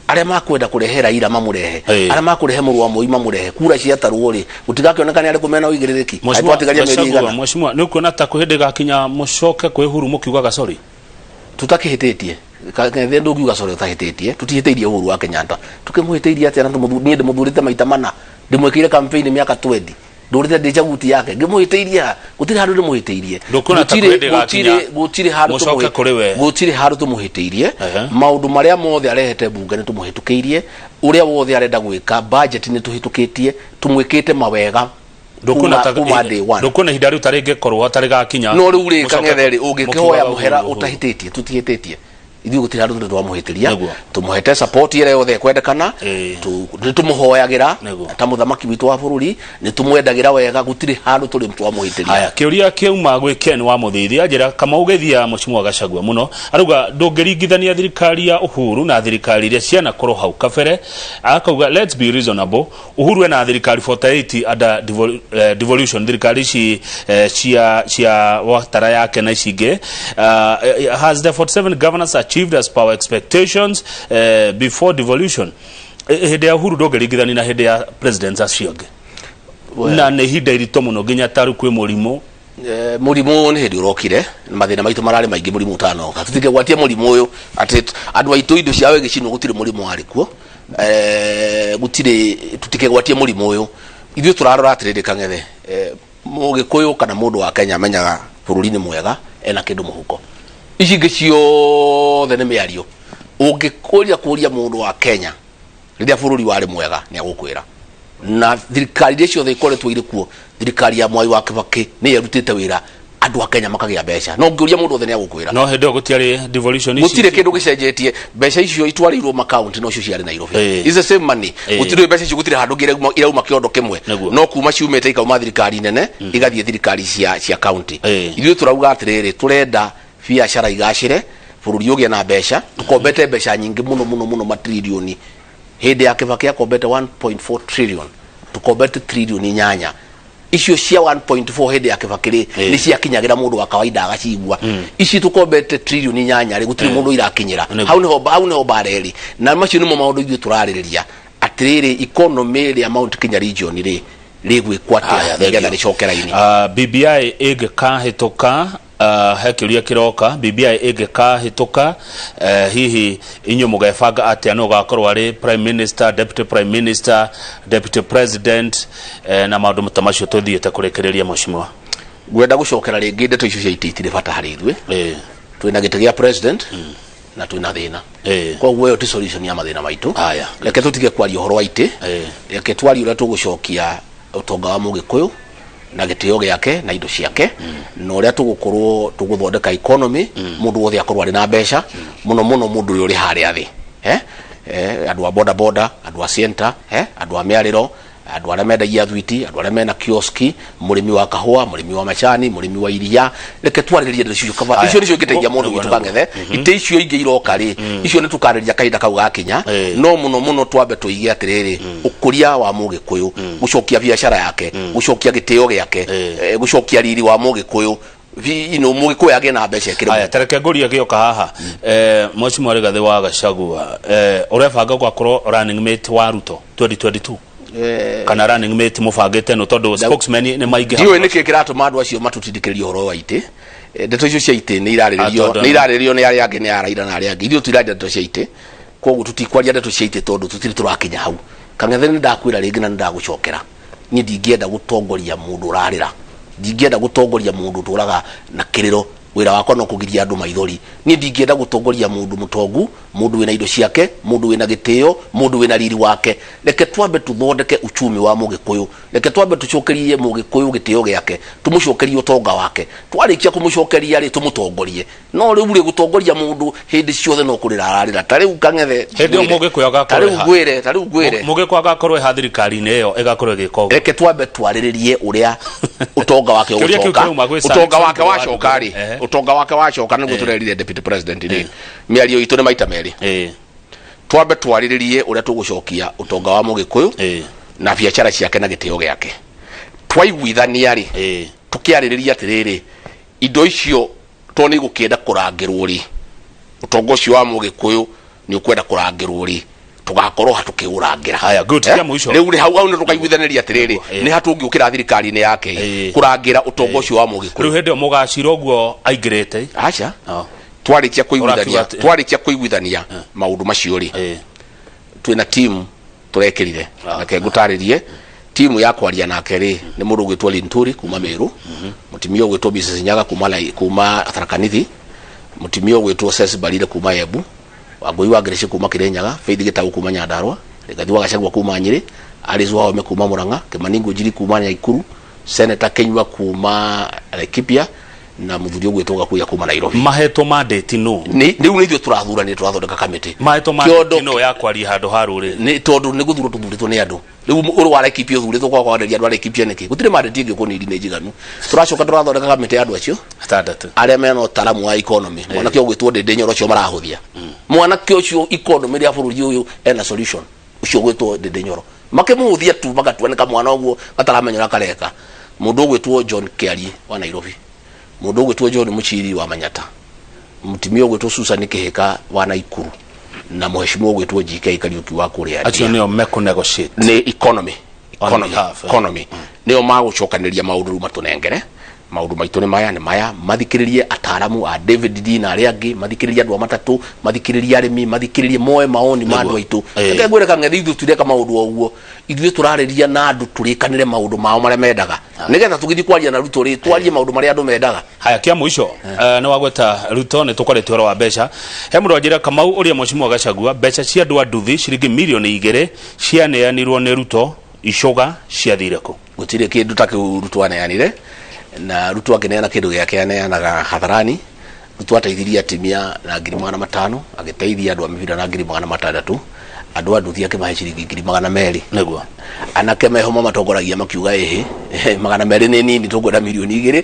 arĩa makwenda kũrehe Raila mamũrehe, arĩa makũrehe mũrũ wa Moi mamũrehe. Kura ciatarwo rĩ, gũtigakĩoneka nĩ arĩkũ mena ũigĩrĩrĩki. Mheshimiwa Twatigaria mĩeri Gachagua, igana. Mheshimiwa, nĩ ũkuona ta kwĩ hĩndĩ ĩgakinya mũcoke kwĩ Uhuru mũkiugaga sorry? Tutakĩhĩtĩtie Kang'ethe, ndũngiuga sorry ũtahĩtĩtie. Tutihĩtĩirie Uhuru wa Kenyatta. Tukĩmũhĩtĩirie atĩa? Na niĩ ndĩmũthurĩte maita mana, ndĩmwĩkĩire campaign mĩaka 20, ndũrĩte ndĩ chaguti yake. Ngĩmũhĩtĩirie ha? Gũtirĩ handũ ndĩmũhĩtĩirie. Ndũkuona ta Gũtirĩ- kwĩ hĩndĩ ĩgakinya gũtirĩ handũ mũcoke kũrĩ we? Gũtirĩ handũ tũmũhĩtĩirie. Maũndũ marĩa mothe arehete bunge nĩ tũmũhĩtũkĩirie. Ũrĩa wothe arenda gwĩka, budget nĩ tũhĩtũkĩtie, tũmwĩkĩte mawega Ndũkuona kuma ta kuma day one. Ndũkuona ihinda rĩu tarĩ ngĩkorwo tarĩ gakinya No rĩu rĩ, mũcoke Kang'ethe rĩ, ũngĩkĩhoya mũkiugaga mũhera Uhuru, Uhuru. ũtahĩtĩtie? Tutihĩtĩtie ithuĩ, gũtirĩ handũ tũrĩ twamũhĩtĩria. Tũmũhete support ĩrĩa yothe ĩkwendekana. Nĩ tũmũhoyagĩra ta mũthamaki witũ wa bũrũri, nĩ tũmwendagĩra wega, gũtirĩ handũ tũrĩ twamũhĩtĩria. Haya, kĩũria kĩauma gwĩ Ken wa Mũthithia, njĩra Kamau geithia Mheshimiwa Gachagua mũno. Arauga ndũngĩringithania thirikari ya Uhuru na thirikari iria cianakorwo hau kabere. Akauga let's be reasonable, Uhuru ena thirikari 48 under devolution, thirikari ici cia watara yake na ici ingĩ. Has the 47 governors achieved as per our expectations before devolution? Hĩndĩ ya Uhuru ndũngĩringithania na hĩndĩ ya presidents acio angĩ. Well, Na nĩ ihinda iritũ mũno nginya tarĩu kwĩ mũrimũ. Mũrimũ nĩ hĩndĩ ũrokire na mathĩna maitũ mararĩ maingĩ mũrimũ ũtanoka. Tũtingĩgwatia mũrimũ ũyũ atĩ andũ aitũ indo ciao igĩcinwo, gũtirĩ mũrimũ warĩ kuo. Gũtirĩ, tũtikĩgwatie mũrimũ ũyũ. Ithuĩ tũrarora atĩrĩrĩ, Kang'ethe, mũgĩkũyũ kana mũndũ wa Kenya amenyaga bũrũri nĩ mwega ena kĩndũ mũhuko. Ici ingĩ ciothe nĩ mĩario. Ũngĩkũria kũria mũndũ wa Kenya rĩrĩa bũrũri warĩ mwega, nĩ agũkwĩra. Na thirikari iria ciothe ikoretwo irĩ kuo, thirikari ya Mwai wa Kibaki nĩ yerutĩte wĩra, andũ a Kenya makagĩa mbeca. No ũngĩũria mũndũ othe nĩ agũkwĩra. No hĩndĩ ĩyo gũtiarĩ devolution ici. Gũtirĩ kĩndũ gĩcenjetie. Mbeca icio itwarĩirwo makaunti no cio ciarĩ Nairobi. It's the same money. Gũtirĩ mbeca icio, gũtirĩ handũ irauma kĩondo kĩmwe. No kuma ciumĩte ikauma thirikari nene igathiĩ thirikari cia county. Ithuĩ tũrauga atĩrĩrĩ, tũrenda biacara igacĩre, bũrũri ũgĩe na mbeca. Tũkombete mbeca nyingĩ mũno mũno mũno, matririoni. Hĩndĩ ya Kibaki akombete 1.4 trillion, tũkombete tririoni 8. Icio cia 1.4 hĩndĩ ya Kibaki rĩ, nĩ ciakinyagĩra mũndũ wa kawaida agacigua. Ici tũkombete tririoni 8 rĩ, gũtirĩ mũndũ irakinyĩra. Hau nĩho mbara ĩrĩ, na macio nĩmo maũndũ ithuĩ tũrarĩrĩria atĩrĩrĩ, economy ĩrĩa Mount Kenya region rĩ, rĩgwĩkwo atĩa Haya, thank nĩgetha you. rĩcoke raini. BBI ĩngĩkahĩtũka, he kĩũria kĩroka, BBI ĩngĩkahĩtũka, hihi inyuĩ mũgebanga atĩa? Nũ ũgakorwo arĩ prime minister, deputy prime minister, deputy president, na maũndũ ta macio tũthiĩte kũrĩkĩrĩria, mheshimiwa? Ngwenda gũcokera rĩngĩ, ndeto icio cia itĩ itirĩ bata harĩ ithuĩ. Twĩna gĩtĩ gĩa president na twĩna thĩna. Koguo ĩyo ti solution ya mathĩna maitũ. Reke tũtige kwaria ũhoro wa itĩ. Reke twarie ũrĩa tũgũcokia ũtonga wa mũgĩkũyũ na gĩtĩo gĩake na indo ciake, na ũrĩa tũgũkorwo tũgũthondeka economy, mũndũ wothe akorwo arĩ na mbeca, mũno mũno mũndũ ũrĩa ũrĩ harĩa thĩ, eh? Andũ a boda boda, andũ a center, andũ a mĩarĩro, andũ arĩa mendagia thwiti, andũ arĩa mena kioski, mũrĩmi wa kahũa, mũrĩmi wa macani, mũrĩmi wa iria. Reke twarĩrĩrie ndeto icio kaba. Icio nĩcio ingĩteithia mũndũ witũ Kang'ethe. Itĩ icio ingĩ iroka rĩ, icio nĩ tũkarĩria kahinda kau gakinya. No mũno mũno twambe tũige atĩrĩrĩ, ũkũria wa mũgĩkũyũ, gũcokia biacara yake, gũcokia gĩtĩo gĩake, gũcokia riri wa mũgĩkũyũ, mũgĩkũyũ agĩe na mbeca ĩkĩrĩ. Aya, tareke ngũrie gĩoka haha. Mheshimiwa Rigathĩ wa Gachagua, ũrebanga gwakorwo running mate wa Ruto 2022 kana running mate mũbangĩte no tondũ spokesman nĩ maingĩ? Ndiũĩ nĩkĩ kĩratũma andũ acio matũtindĩkĩrĩrie ũhoro wa itĩ. Ndeto icio cia itĩ nĩ irarĩrĩrio Ah, tondũ- nĩ irarĩrĩrio nĩ arĩa angĩ, nĩ araira na arĩa angĩ. Ithuĩ tũtiraria ndeto cia itĩ, koguo tũtikwaria ndeto cia itĩ tondũ tũtirĩ tũrakinya hau. Kang'ethe, nĩ ndakwĩra rĩngĩ na nĩ ndagũcokera, niĩ ndingĩenda gũtongoria mũndũ ũrarĩra, ndingĩenda gũtongoria mũndũ ũtũraga na kĩrĩro. Wĩra wakwa no kũgiria andũ maithori. Niĩ ndingĩenda gũtongoria mũndũ mũtongu, mũndũ wĩna indo ciake, mũndũ wĩna gĩtĩo, mũndũ wĩna riri wake. Reke twambe tũthondeke uchumi wa Mũgĩkũyũ. Reke twambe tũcokerie Mũgĩkũyũ gĩtĩo gĩake, tũmũcokerie ũtonga wake. Twarĩkia kũmũcokeria rĩ, tũmũtongorie. No rĩu rĩ, gũtongoria mũndũ hĩndĩ ciothe no kũrĩra ararĩra. Ta rĩu Kang'ethe Hĩndĩ ĩyo ngwĩre, Mũgĩkũyũ ta agakorwo rĩu ĩha. ngwĩre, ta rĩu ngwĩre. Mũgĩkũyũ agakorwo ĩha thirikari-inĩ ĩyo ĩgakorwo ĩgĩka ũguo. Reke twambe twarĩrĩrie ũrĩa ũtonga wake Kĩũria kĩu ũgũcoka. kĩrauma gwĩ Sir Ũtonga Nixon wake Ngũgĩ wa wacoka rĩ, Ndunguru. Ehe. ũtonga wake wacoka nĩguo tũrerire deputy president rĩ, mĩario itũ nĩ maita merĩ. Twambe twarĩrĩrie ũrĩa tũgũcokia ũtonga wa Mũgĩkũyũ na biacara ciake na gĩtĩo gĩake. Twaiguithania rĩ, tũkĩarĩrĩria atĩrĩrĩ, indo icio to nĩ igũkĩenda kũrangĩrwo rĩ, ũtonga ũcio wa Mũgĩkũyũ nĩ ũkwenda kũrangĩrwo rĩ, tũgakorwo ha tũkĩũrangĩra. Haya, good. Eh? Kia mũico. Rĩu rĩ, hau hau nĩ tũkaiguithanĩria atĩrĩrĩ, nĩ ha tũngĩũkĩra thirikari-inĩ yake kũrangĩra ũtonga ũcio wa Mũgĩkũyũ. Rĩu hĩndĩ ĩyo mũgacira ũguo aingĩrĩte. Aca. Oh. Twarĩkia kũiguithania, Ũrakiuga atĩ- twarĩkia kũiguithania maũndũ macio rĩ, twĩna timu tũrekĩrire. Reke ngũtarĩrie timu ya kwaria nake rĩ, nĩ mũndũ ũgwĩtwo Linturi kuma Meru, mũtumia ũgwĩtwo Mrs Nyaga kuma kuma Tharaka Nithi, mũtumia ũgwĩtwo Ceci Barire kuma Embu, Wangũi wa Ngĩrĩci kuma Kĩrĩnyaga, Faith Gĩtaũ kuma Nyandarua, Rigathi wa Gachagua kuma Nyĩrĩ, Alice Wahome kuma Murang'a, Kĩmani Ngũnjiri kuma Naikuru, Senator Kĩnyua kuma Laikipia na mũthuri ũgwĩtwo Gakuya kuma Nairobi. Mahetwo mandate nũ? Nĩ rĩu nĩ ithuĩ tũrathuranire tũrathondeka kamĩtĩ. Mahetwo mandate nũ ya kwaria handũ ha rũrĩrĩ? Nĩ tondũ nĩ gũthurwo tũthurĩtwo nĩ andũ. Rĩu ũrĩ wa Laikipia ũthurĩtwo kwa kwanĩria andũ a Laikipia nĩkĩ? Gũtirĩ mandate ĩngĩ ũkũnidi nĩ njiganu. Tũracoka tũrathondeka kamĩtĩ ya andũ acio atandatũ arĩa mena ũtaramu wa economy. Mwanake ũgwĩtwo Ndĩndĩ Nyoro ũcio marahũthia. Mwanake ũcio economy rĩa bũrũri ũyũ ena solution. Ũcio ũgwĩtwo Ndĩndĩ Nyoro. Makĩmũhũthia tu magatua nĩ kamwana ũguo gataramenya ũrĩa kareka. Mũndũ ũgwĩtwo John Kĩarie wa Nairobi. Mũndũ ũgwĩtwo John Mũchiri wa Manyata. Mũtumia ũgwĩtwo Susan Kĩhĩka wa Naikuru. Na mũheshimiwa ũgwĩtwo GK Kariũki wa kũrĩa Acio Ndia. nĩo mekũ negotiate. Nĩ economy. On Economy. behalf, eh. Economy. Nĩo magũcokanĩrĩria maũndũ rĩu matũnengere. Maũndũ maitũ nĩ maya nĩ maya. Mathikĩrĩrie ataaramu a David D na arĩa angĩ, mathikĩrĩrie andũ a matatũ, mathikĩrĩrie arĩmi, mathikĩrĩrie moe maoni ma andũ aitũ. Reke ngwĩre Kang'ethe, ithuĩ tũtireka maũndũ o ũguo. Ithuĩ tũrarĩria na andũ tũrĩkanĩre maũndũ mao marĩa mendaga. Nĩgetha tũgĩthiĩ kwaria na Ruto rĩ, twarie maũndũ marĩa andũ mendaga. Haya, kia mũico, nĩ wagweta Ruto, nĩ tũkwarĩtie ũhoro wa mbeca. He mũndũ wanjĩra Kamau ũrĩa mheshimiwa Gachagua, mbeca cia andũ a nduthi ciringi mirioni 2 cianeanirwo nĩ Ruto, icũga ciathire kũ? Gũtirĩ kĩndũ ta kĩu Ruto aneanire, na Ruto akĩneana kĩndũ gĩake aneanaga hadharani. Ruto ateithirie atimia na 500,000, agĩteithia andũ a mĩbira na 600,000, andũ a nduthi akĩmahe ciringi 200,000. Nĩguo. Anake meho mamatongoragia makiuga ĩhĩ, 200 nĩ nini, tũkwenda mirioni 2.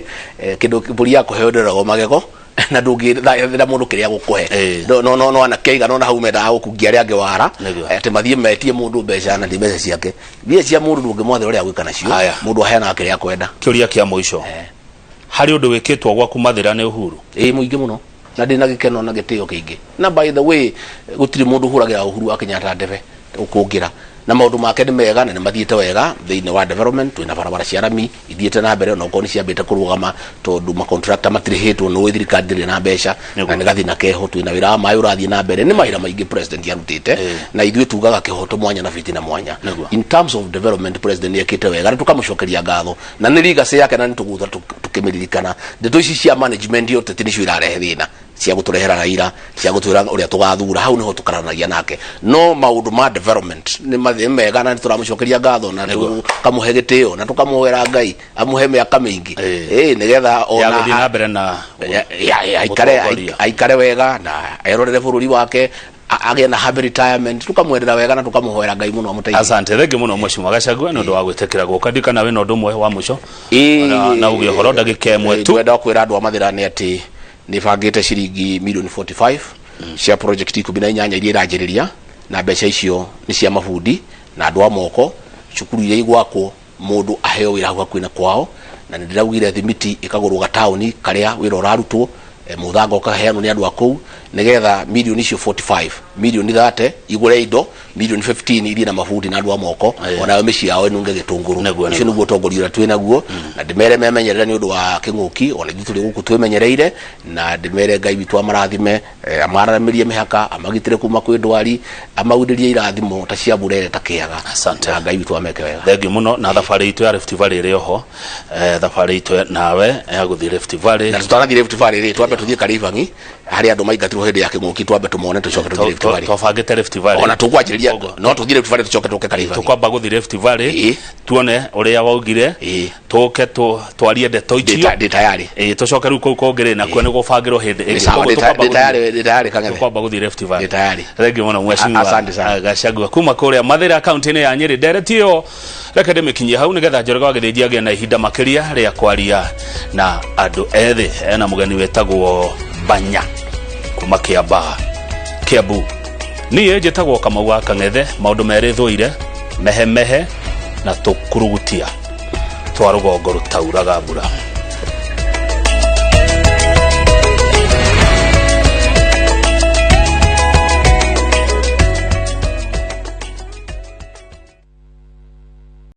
Kĩndũ mbũri ya kũheo ndĩroragwo magego, na ndũngĩthera mũndũ kĩrĩa gũkũhe. No, no, no, no anake aigana ona hau mendaga gũkungia arĩa angĩ wara. Atĩ mathiĩ metie mũndũ mbeca na ti mbeca ciake. Mbia cia mũndũ ndũngĩmwathĩra ũrĩa agwĩka nacio. Haya. Mũndũ aheanaga kĩrĩa akwenda. Kĩũria kĩa mũico, harĩ ũndũ wĩkĩtwo gwaku Mathĩra nĩ Uhuru? Ĩĩ, mũingĩ mũno, na ndĩna gĩkeno na gĩtĩo kĩingĩ. Na by the way, gũtirĩ mũndũ ũhũragĩra Uhuru wa Kenyatta ndebe gũkũngĩra, na maũndũ make nĩ mega na nĩ mathiĩte wega thĩinĩ wa development. Twĩna barabara cia rami ithiĩte na mbere, ona okorwo nĩ ciambĩte kũrũgama tondũ macontractor matirĩhĩtwo, nĩ ũĩ thirikari ndĩrĩ na mbeca na nĩ gathĩna keho. Twĩna wĩra wa maĩ ũrathiĩ na mbere, nĩ mawĩra maingĩ president arutĩte, na ithuĩ tugaga kĩhoto mwanya na bitina mwanya. In terms of development, president nĩ ekĩte wega na tũkamũcokeria ngatho, na nĩ legacy yake na nĩ tũgũtha tũkĩmĩririkana. Ndeto ici cia management ya ũteti nĩcio irarehe thĩna, cia gũtũrehera Raila, cia gũtwĩra ũrĩa tũgathura, hau nĩho tũkaranagia nake. No maũndũ ma development nĩ mega na nĩ tũramũcokeria ngatho na tũkamũhe gĩtĩo na tũkamũhoera Ngai amũhe mĩaka mĩingĩ, nĩgetha ya ona gũthiĩ na mbere na aikare gũtongoria. Aikare wega na erorere bũrũri wake, agĩe na happy retirement. Tũkamwendera wega na tũkamũhoera Ngai mũno amũteithie. Asante, thengi mũno mheshimiwa Gachagua nĩ ũndũ wa gwĩtĩkĩra gũka. Ndikana wĩna ũndũ ũmwe wa mũico na uge ũhoro ndagĩka ĩmwe tu. Ngwenda kwĩra andũ a Mathĩra nĩ atĩ nĩ bangĩte ciringi mirioni 45 cia project 18 iria iranjĩrĩria, na mbeca icio nĩ cia mabundi na andũ a moko, cukuru iria igwakwo, mũndũ aheo wĩra hau hakuhĩ na kwao. Na nĩ ndĩraugire thimiti ĩkagũrwo gataũni karĩa wĩra ũrarutwo, mũthanga ũkaheanwo nĩ andũ a kũu, nĩgetha mirioni icio 45 Milioni 30 igũre indo, milioni 15 ithiĩ na mabundi na andũ a moko, onayo mĩciĩ yao ĩnunge gĩtũngũrũ. Ũcio nĩguo ũtongoria ũrĩa twĩ naguo, na ndĩmere memenyerere nĩ ũndũ wa kĩng'ũki, ona ithuĩ tũrĩ gũkũ twĩmenyereire, na ndĩmere Ngai witũ amarathime, amararamĩrie mĩhaka, amagitĩre kuma kwĩ ndwari, amaurĩrie irathimo ta cia mbura ĩrĩa ĩtakĩaga. Asante. Na Ngai witũ ameke wega. Thengiũ mũno. Na thabarĩ itũ ya Rift Valley ĩrĩ oho, thabarĩ itũ nawe ya gũthiĩ Rift Valley. Na tũtanathiĩ Rift Valley rĩ, twambe tũthiĩ Karĩibangi harĩa andũ maingatirwo hĩndĩ ya kĩng'ũki, twambe tũmone tũcoke tũthiĩ Rift Valley. Twabangĩte Rift Valley. Ona tũkwanjĩrĩria no tũthiĩ Rift Valley tũcoke tũke Karĩibangi. Tũkwamba gũthiĩ Rift Valley, tuone ũrĩa waugire, tũke twarie ndeto icio. Ndĩ tayari. Ĩĩ, tũcoke rĩu kũu kũngĩ rĩ, nakuo nĩ gũbangĩrwo hĩndĩ ĩngĩ. Sawa. Koguo Ndĩ tũkwamba tayari, ndĩ tayari Kang'ethe. Tũkwamba gũthiĩ Rift Valley. Ndĩ tayari. Thengiũ mũno mheshimiwa Asante sana. Gachagua kuma kũrĩa Mathĩra, kaunti-inĩ ya Nyĩrĩ. Ndereti ĩyo reke ndĩmĩkinyie hau nĩgetha Njoroge wa Gĩthĩnji agĩe na ihinda makĩria rĩa kwaria na andũ ethĩ. Ena mũgeni wĩtagwo Banya kuma Kĩambaa, Kĩambu. Niĩ njĩtagwo Kamau wa Kang'ethe. Maũndũ merĩ thũire, mehemehe na tũkurugutia twa rũgongo rũtauraga mbura.